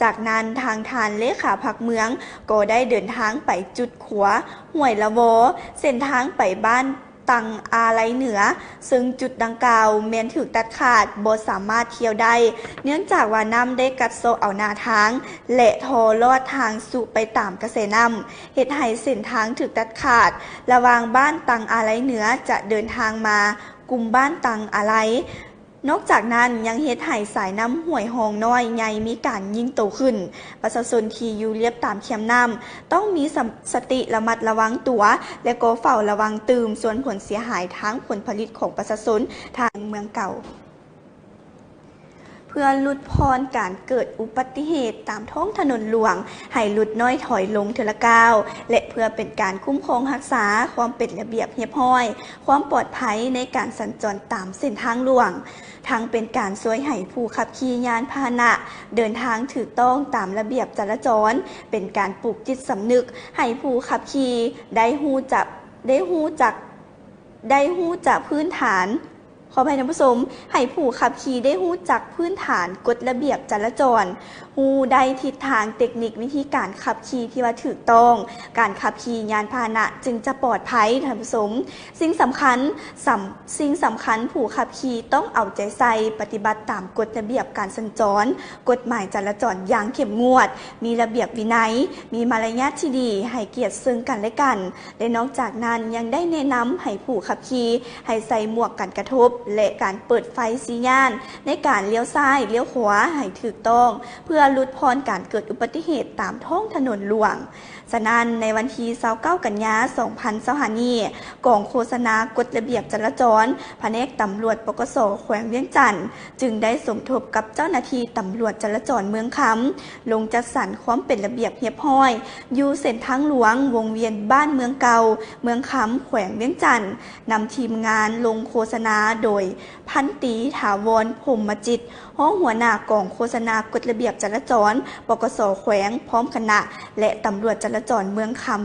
ຈາກນັ້ນ, ທາງທ່ານເລຂາພັກເມືອງກໍໄດ້ເດີນທາງໄປຈຸດຂົວຫ້ວຍລະວໍ, ເສັ້ນທາງໄປບ້ານຕັງອາໄລເໜືອ, ເຊິ່ງຈຸດດັ່ງກ່າວແມ່ນຖືກຕັດຂາດ, ບໍ່ສາມາດທ່ຽວໄດ້, ເນື່ອງຈາກວ່ານ້ຳໄດ້ກັດເຊາະເອົາໜ້າທາງ ແລະ ທໍ່ລອດທາງສຸໄປຕາມກະແສນ້ຳ, ເຮັດໃຫ້ເສັ້ນທາງຖືກຕັດຂາດ ລະຫວ່າງບ້ານຕັງອາໄລເໜືອ ຈະເດີນທາງມາ ກຸ່ມບ້ານຕັງອາໄລ. ນອກຈາກນັ້ນ, ຍັງເຮັດໃຫ້ສາຍນ້ຳຫ້ວຍຮອງນ້ອຍໃຫຍ່ມີການຍິ່ງໂຕຂຶ້ນ. ປະຊາຊົນທີ່ຢູ່ລຽບຕາມແຄມນ້ຳ ຕ້ອງມີສະ ສະຕິລະມັດລະວັງຕົວ ແລະ ກໍເຝົ້າລະວັງຕື່ມສ່ວນຜົນເສຍຫາຍທາງຜົນຜະລິດຂອງປະຊາຊົນທາງເມືອງເກົ່າ. ເພື່ອຫຼຸດຜ່ອນການເກີດອຸບັດຕິເຫດຕາມທ້ອງຖະໜົນຫຼວງ ໃຫ້ຫຼຸດນ້ອຍຖອຍລົງເທື່ອລະກ້າວ ແລະ ເພື່ອເປັນການຄຸ້ມຄອງຮັກສາຄວາມເປັນລະບຽບຮຽບຮ້ອຍ, ຄວາມປອດໄພໃນການສັນຈອນຕາມເສັ້ນທາງຫຼວງ, ທັງເປັນການຊ່ວຍໃຫ້ຜູ້ຂັບຂີ່ຍານພາຫະນະເດີນທາງຖືກຕ້ອງຕາມລະບຽບຈະລາຈອນ, ເປັນການປູກຈິດສຳນຶກໃຫ້ຜູ້ຂັບຂີ່ໄດ້ຮູ້ຈັກ, ໄດ້ຮູ້ຈັກ, ໄດ້ຮູ້ຈັກພື້ນຖານ ຂໍອະໄພທ່ານຜູ້ຊົມ, ໃຫ້ຜູ້ຂັບຂີ່ໄດ້ຮູ້ຈັກພື້ນຖານກົດລະບຽບຈະລາຈອນ, ຮູ້ໄດ້ທິດທາງເຕັກນິກວິທີການຂັບຂີ່ທີ່ວ່າຖືກຕ້ອງ, ການຂັບຂີ່ຍານພາຫະນະຈຶ່ງຈະປອດໄພ, ທ່ານຜູ້ຊົມ. ສິ່ງສຳຄັນ, ສຳ, ສິ່ງສຳຄັນຜູ້ຂັບຂີ່ຕ້ອງເອົາໃຈໃສ່ປະຕິບັດຕາມກົດລະບຽບການສັນຈອນ, ກົດໝາຍຈະລາຈອນຢ່າງເຂັ້ມງວດ, ມີລະບຽບວິໄນ, ມີມາລະຍາດທີ່ດີ, ໃຫ້ກຽດເຊິ່ງກັນແລະກັນ. ແລະ ນອກຈາກນັ້ນຍັງໄດ້ແນະນຳໃຫ້ຜູ້ຂັບຂີ່ໃຫ້ໃສ່ໝວກກັນກະທົບ ແລະ ການເປີດໄຟຊີ້ຍານໃນການລ້ຽວຊ້າຍລ້ຽວຂວາໃຫ້ຖືກຕ້ອງ ເພື່ອ ຫຼຸດຜ່ອນການເກີດອຸບັດຕິເຫດຕາມທ້ອງຖະໜົນຫຼວງ. ສະນັ້ນ, ໃນວັນທີຊາວເກົ້າ ກັນຍາ ສອງພັນຊາວຫ້າ ນີ້, ກອງໂຄສະນາກົດລະບຽບຈະລາຈອນ ພະແນກຕຳຫຼວດ ປກສ ແຂວງວຽງຈັນ ຈຶ່ງໄດ້ສົມທົບກັບເຈົ້າໜ້າທີ່ຕຳຫຼວດຈະລາຈອນເມືອງຄຳ ລົງຈັດສັນຄວາມເປັນລະບຽບຮຽບຮ້ອຍ ຢູ່ເສັ້ນທາງຫຼວງວົງວຽນບ້ານເມືອງເກົ່າ ເມືອງຄຳ ແຂວງວຽງຈັນ, ນຳທີມງານລົງໂຄສະນາໂດຍ ພັນຕີ ຖາວອນ ພົມມະຈິດ ຮອງຫົວໜ້າກອງໂຄສະນາກົດລະບຽບຈະລາຈອນ ປກສ ແຂວງ ພ້ອມຄະນະ ແລະ ຕຳຫຼວດຈະລາຈອນເມືອງຄຳ.